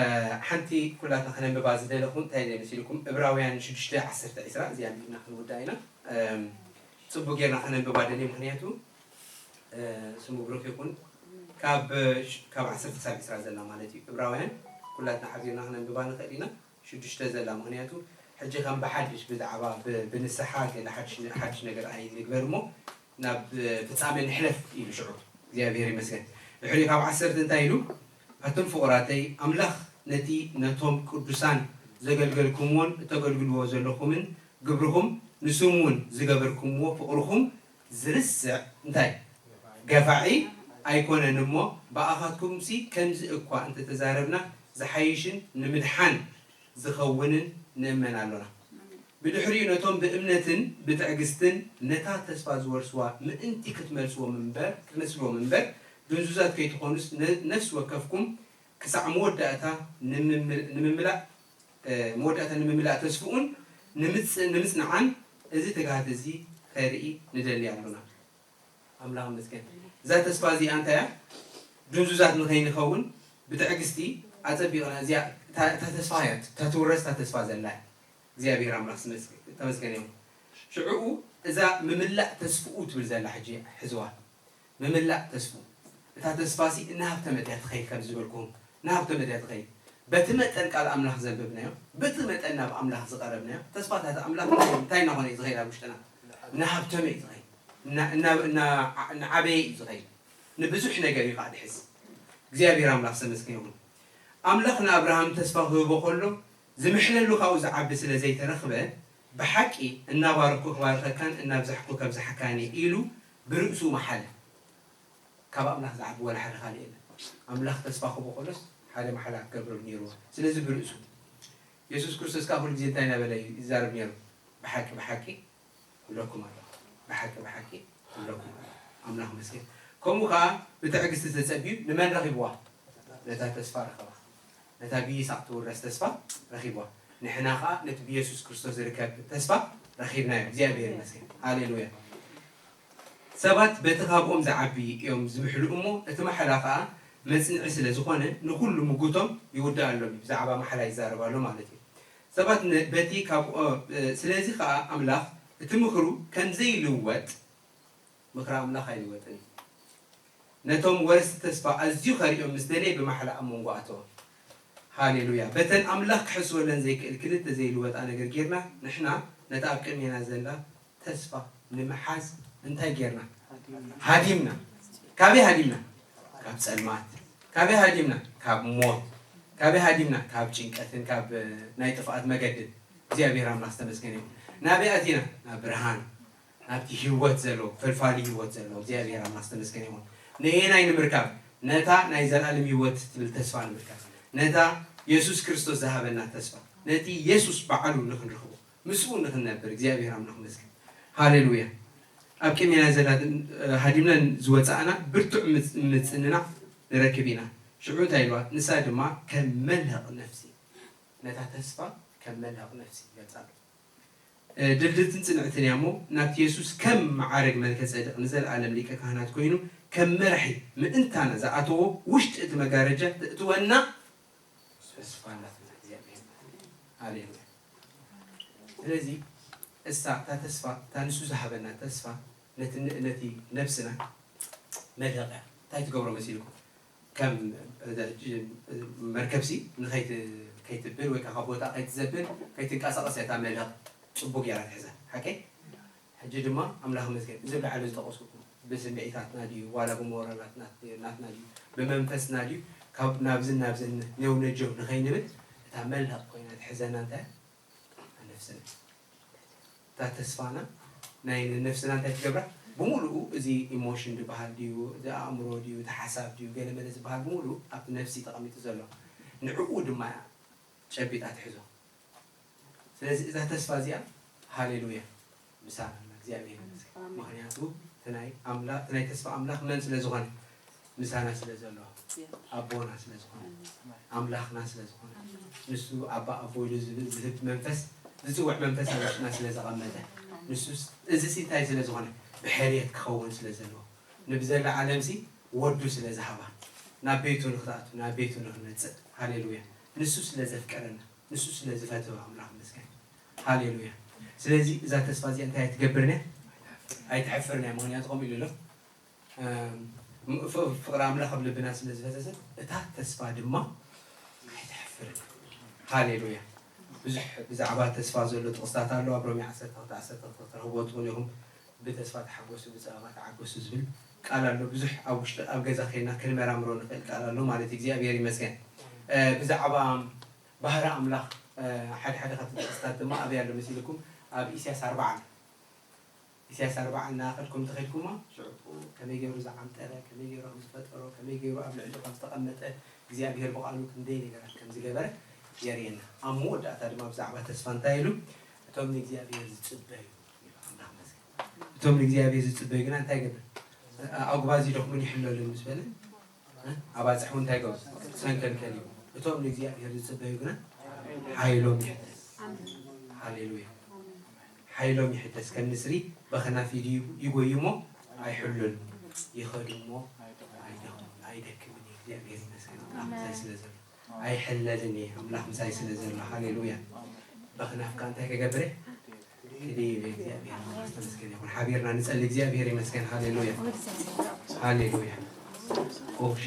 ሓንቲ ኩላትና ከነንብባ ዝደለኹ እንታይ ኢለ መሲልኩም? ዕብራውያን ሽዱሽተ ዓሰርተ ዒስራ፣ እዚኣ ኣንቢብና ክንውዳእ ኢና። እም፣ ጽቡቕ ጌርና ከነንብባ ደልየ፣ ምኽንያቱ፣ እ፣ ስሙ ብሩኽ ይኹን። ካብ ካብ ዓሰርተ ክሳብ ዕስራ ዘላ ማለት እዩ። ዕብራውያን ኩላትና ሓቢርና ክነንብባ ንኽእል ኢና። ሽዱሽተ ዘላ፣ ምኽንያቱ ሕጂ ከም ብሓድሽ ብዛዕባ ብ- ብንስሓ ገለ ሓድሽ ሓድሽ ነገር ኣይንግበር እሞ ናብ ፍጻሜ ንሕለፍ ኢሉ ሽዑ። እግዚኣብሔር ይመስገን። ድሕሪ ካብ ዓሰርተ እንታይ ኢሉ? ኣቱም ፍቑራተይ፣ ኣምላኽ ነቲ ነቶም ቅዱሳን ዘገልገልኩምዎን እተገልግልዎ ዘለኹምን ግብርኹም ንስም እውን ዝገበርኩምዎ ፍቕርኹም ዝርስዕ እንታይ ገፋዒ ኣይኮነን እሞ ብኣኻትኩምሲ ከምዚ እኳ እንተተዛረብና ዝሓይሽን ንምድሓን ዝኸውንን ንእመን ኣሎና። ብድሕሪኡ ነቶም ብእምነትን ብትዕግስትን ነታ ተስፋ ዝወርስዋ ምእንቲ ክትመልስዎም እምበር ክትመስልዎም እምበር ድንዙዛት ከይትኾኑስ ነፍሲ ወከፍኩም ክሳዕ መወዳእታ ንምምላእ መወዳእታ ንምምላእ ተስፍኡን ንምጽንዓን እዚ ትግሃት እዚ ከርኢ ንደሊ ኣሎና። ኣምላኽ ይመስገን። እዛ ተስፋ እዚኣ እንታይ እያ? ድንዙዛት ንኸይንኸውን ብትዕግስቲ ኣጸቢቕና እዚኣ እታ ተስፋ እያ፣ እታ ትውረስ እታ ተስፋ ዘላ እያ። እግዚኣብሔር ኣምላኽ ተመስገን ይኹን። ሽዕኡ እዛ ምምላእ ተስፍኡ ትብል ዘላ ሕጂ ሕዝዋ። ምምላእ ተስፉ። እታ ተስፋ ሲ እናሃብተመት እያ ትኸይድ፣ ከም ዝበልኩኹም እናሃብተመት እያ ትኸይድ። በቲ መጠን ቃል ኣምላኽ ዘንበብናዮ፣ በቲ መጠን ናብ ኣምላኽ ዝቐረብናዮ፣ ተስፋታት ኣምላኽ እንታይ እናኾነ እዩ ዝኸይድ? ኣብ ውሽጥና እናሃብተመ እዩ ዝኸይድ፣ እናዓበየ እዩ ዝኸይድ። ንብዙሕ ነገር እዩ ከዓ ድሕዝ። እግዚኣብሔር ኣምላኽ ዝተመስገነ ይኹን። ኣምላኽ ንኣብርሃም ተስፋ ክህቦ ከሎ ዝምሕለሉ ካብኡ ዝዓቢ ስለ ዘይተረኽበ፣ ብሓቂ እናባረኽኩ ክባርኸካን እናብዛሕኩ ከብዝሓካን እየ ኢሉ ብርእሱ መሓለ። ካብ ኣምላኽ ዝዓቢ ወላ ሓደ ካልእ የለን። ኣምላኽ ተስፋ ክህቦ ከሎስ ሓደ ማሕላ ክገብረሉ ነይርዎ። ስለዚ ብርእሱ የሱስ ክርስቶስ ከዓ ኩሉ ግዜ እንታይ እናበለ እዩ ይዛረብ ነይሩ? ብሓቂ ብሓቂ እብለኩም ኣለኹ፣ ብሓቂ ብሓቂ እብለኩም ኣለኹ። ኣምላኽ ይመስገን። ከምኡ ከዓ ብትዕግስቲ ተጸብዩ ንመን ረኺብዋ? ነታ ተስፋ ረኸባ። ነታ ብይስሓቅ ትውረስ ተስፋ ረኺብዋ። ንሕና ከዓ ነቲ ብየሱስ ክርስቶስ ዝርከብ ተስፋ ረኺብናዮ። እግዚኣብሔር ይመስገን። ሃሌሉያ። ሰባት በቲ ካብኦም ዝዓቢ እዮም ዝምሕሉ እሞ እቲ ማሕላ ከዓ መጽንዒ ስለ ዝኾነ ንኹሉ ምጉቶም ይውድኣሎም እዩ። ብዛዕባ ማሕላ ይዛረብ ኣሎ ማለት እዩ። ሰባት በቲ ካብ ስለዚ ከዓ ኣምላኽ እቲ ምኽሩ ከም ዘይልወጥ፣ ምኽሪ ኣምላኽ ኣይልወጥን እዩ። ነቶም ወረስቲ ተስፋ ኣዝዩ ከርእዮም ምስ ደለየ ብማሕላ ኣብ መንጎ ኣተወ። ሃሌሉያ። በተን ኣምላኽ ክሕስበለን ዘይክእል ክልተ ዘይልወጣ ነገር ጌርና ንሕና ነታ ኣብ ቅድሜና ዘላ ተስፋ ንምሓዝ እንታይ ጌርና? ሃዲምና። ካበይ ሃዲምና? ካብ ጸልማት። ካበይ ሃዲምና? ካብ ሞት። ካበይ ሃዲምና? ካብ ጭንቀትን ካብ ናይ ጥፍኣት መገድን። እግዚኣብሔር ኣምላኽ ዝተመስገነ ይኹን። ናበይ ኣቲና? ናብ ብርሃን፣ ናብቲ ህይወት ዘለዎ፣ ፈልፋሊ ህይወት ዘለዎ እግዚኣብሔር ኣምላኽ ዝተመስገነ ይኹን። ነየናይ ንምርካብ? ነታ ናይ ዘለኣለም ህይወት ትብል ተስፋ ንምርካብ፣ ነታ የሱስ ክርስቶስ ዝሃበና ተስፋ፣ ነቲ የሱስ ባዕሉ ንኽንረኽቦ፣ ምስኡ ንኽንነብር እግዚኣብሔር ኣምላኽ ይመስገን። ሃሌሉያ። ኣብ ቅድሜና ዘላ ሃዲምና ዝወፃእና ብርቱዕ ምፅንናዕ ንረክብ ኢና። ሽዑ እንታይ ኢልዋ? ንሳ ድማ ከም መልህቕ ነፍሲ፣ ነታ ተስፋ ከም መልህቕ ነፍሲ ይገልፃ ኣሎ። ድልድልትን ጽንዕትን እያ እሞ፣ ናብቲ የሱስ ከም መዓርግ መልከ ጼዴቅ ንዘለኣለም ሊቀ ካህናት ኮይኑ ከም መራሒ ምእንታና ዝኣተዎ ውሽጢ እቲ መጋረጃ ተእትወና ተስፋ ኣላትና እግዚኣብሔር። ሃሌሉያ። ስለዚ እሳ እታ ተስፋ፣ እታ ንሱ ዝሃበና ተስፋ ነቲ ነቲ ነብስና መልህቕ እያ። እንታይ ትገብሮ መሲልኩም? ከም መርከብሲ ንኸይት ከይትብል ወይ ከዓ ካብ ቦታ ከይትዘብል ከይትንቀሳቐስ እያ እታ መልህቕ ጽቡቅ ጌራ ትሕዛ። ሓቀይ? ሕጂ ድማ ኣምላኽ ይመስገን እዚ ብላዕሊ ዝጠቐስኩኩም ብስምዒታትና ድዩ ዋላ ብሞራላት ናትና ድዩ ብመንፈስና ድዩ ካብ ናብዝን ናብዝን ኔው ነጀው ንኸይንብል እታ መልህቕ ኮይና ትሕዘና እንታይ? ነፍስና። እታ ተስፋና ናይ ነፍስና እንታይ ትገብራ? ብምሉኡ እዚ ኢሞሽን ዝበሃል ድዩ፣ እዚ ኣእምሮ ድዩ፣ እቲ ሓሳብ ድዩ፣ ገለ መለ ዝበሃል ብምሉኡ ኣብቲ ነፍሲ ተቐሚጡ ዘሎ። ንዕኡ ድማ እያ ጨቢጣ ትሕዞ። ስለዚ እዛ ተስፋ እዚኣ ሃሌሉያ ምሳና ኣላ፣ እግዚኣብሔር ይመስገን። ኣሜን። ምኽንያቱ እቲ ናይ ኣምላ-፣ እቲ ናይ ተስፋ ኣምላኽ መን ስለ ዝኾነ? ምሳና ስለ ዘሎ፣ ኣቦና ስለ ዝኾነ፣ ኣምላኽና ስለ ዝኾነ፣ ንሱ ኣባ ኣቦ ኢሉ ዝብል ዝህብ መንፈስ፣ ዝጽውዕ መንፈስ ኣብ ውሽጥና ስለ ዘቐመጠ፣ ንሱ እዚ ሲ እንታይ ስለ ዝኾነ? ብሕርየት ክኸውን ስለ ዘለዎ፣ ንብዘላ ዓለምሲ ወዱ ስለ ዝሃባ፣ ናብ ቤቱ ንኽትኣቱ፣ ናብ ቤቱ ንኽንመጽእ፣ ሃሌሉያ፣ ንሱ ስለ ዘፍቀረና፣ ንሱ ስለ ዝፈተወ ኣምላኽ ይመስገን። ሃሌሉያ። ስለዚ እዛ ተስፋ እዚኣ እንታይ ኣይትገብርን እያ? ኣይትሕፍርን እያ። ምኽንያቱ ከምኡ ኢሉ ኣሎ። እም፣ ም- ፍ- ፍቕሪ ኣምላኽ ኣብ ልብና ስለ ዝፈሰሰት፣ እታ ተስፋ ድማ ኣይተሕፍርን። ሃሌሉያ። ብዙሕ ብዛዕባ ተስፋ ዘሎ ጥቕስታት ኣሎ። ኣብ ሮሜ ዓሰርተ ክልተ ዓሰርተ ክልተ ክትረኽብዎ ትኽእሉ ኢኹም። ብተስፋ ተሓጎሱ፣ ብጸበባ ተዓገሱ ዝብል ቃል ኣሎ። ብዙሕ ኣብ ውሽጢ፣ ኣብ ገዛ ከይና ክንመራምሮ ንኽእል ቃል ኣሎ ማለት እዩ። እግዚኣብሔር ይመስገን። ብዛዕባ ባህሪ ኣምላኽ ሓደ ሓደ ካብቲ ጥቕስታት ድማ ኣበይ ኣሎ መሲልኩም? ኣብ ኢሳያስ ኣርባዓ ኣሎ። ኢሳያስ ኣርባዓ እናኸድኩም ተኸድኩማ ሽዑ ከመይ ገይሩ ዝዓምጠረ፣ ከመይ ገይሩ ከም ዝፈጠሮ፣ ከመይ ገይሩ ኣብ ልዕሊ ከም ዝተቐመጠ እግዚኣብሔር ብቓሉ ክንደይ ነገራት ከም ዝገበረ የርእየና። ኣብ መወዳእታ ድማ ብዛዕባ ተስፋ እንታይ ኢሉ? እቶም ንእግዚኣብሔር ዝጽበዩ፣ እቶም ንእግዚኣብሔር ዝጽበዩ ግና እንታይ ገብር? ኣጉባዝ ይደኽሙን ይሕለሉን ምስ በለ ኣባፅሕ እውን እንታይ ገቡ? ሰንከልከል እዩ። እቶም ንእግዚኣብሔር ዝፅበዩ ግና ሓይሎም ይሕደስ። ሃሌሉያ። ሓይሎም ይሕደስ። ከም ንስሪ በኸናፍ ይጎዩ እሞ ኣይሕለሉ፣ ይኸዱ እሞ ኣይደኽሙን። ኣይደክምን እዩ። እግዚኣብሔር ይመስገን። ኣምላኽ ምሳይ ስለ ዘሎ ኣይሕለልን እየ። ኣምላኽ ምሳይ ስለ ዘሎ። ሃሌሉያ። በኸናፍካ እንታይ ከገብረ ክዲ ይብል። እግዚኣብሔር ኣምላኽ ዝተመስገነ ይኹን። ሓቢርና ንጸሊ። እግዚኣብሔር ይመስገን። ሃሌሉያ። ሃሌሉያ። ኦሻ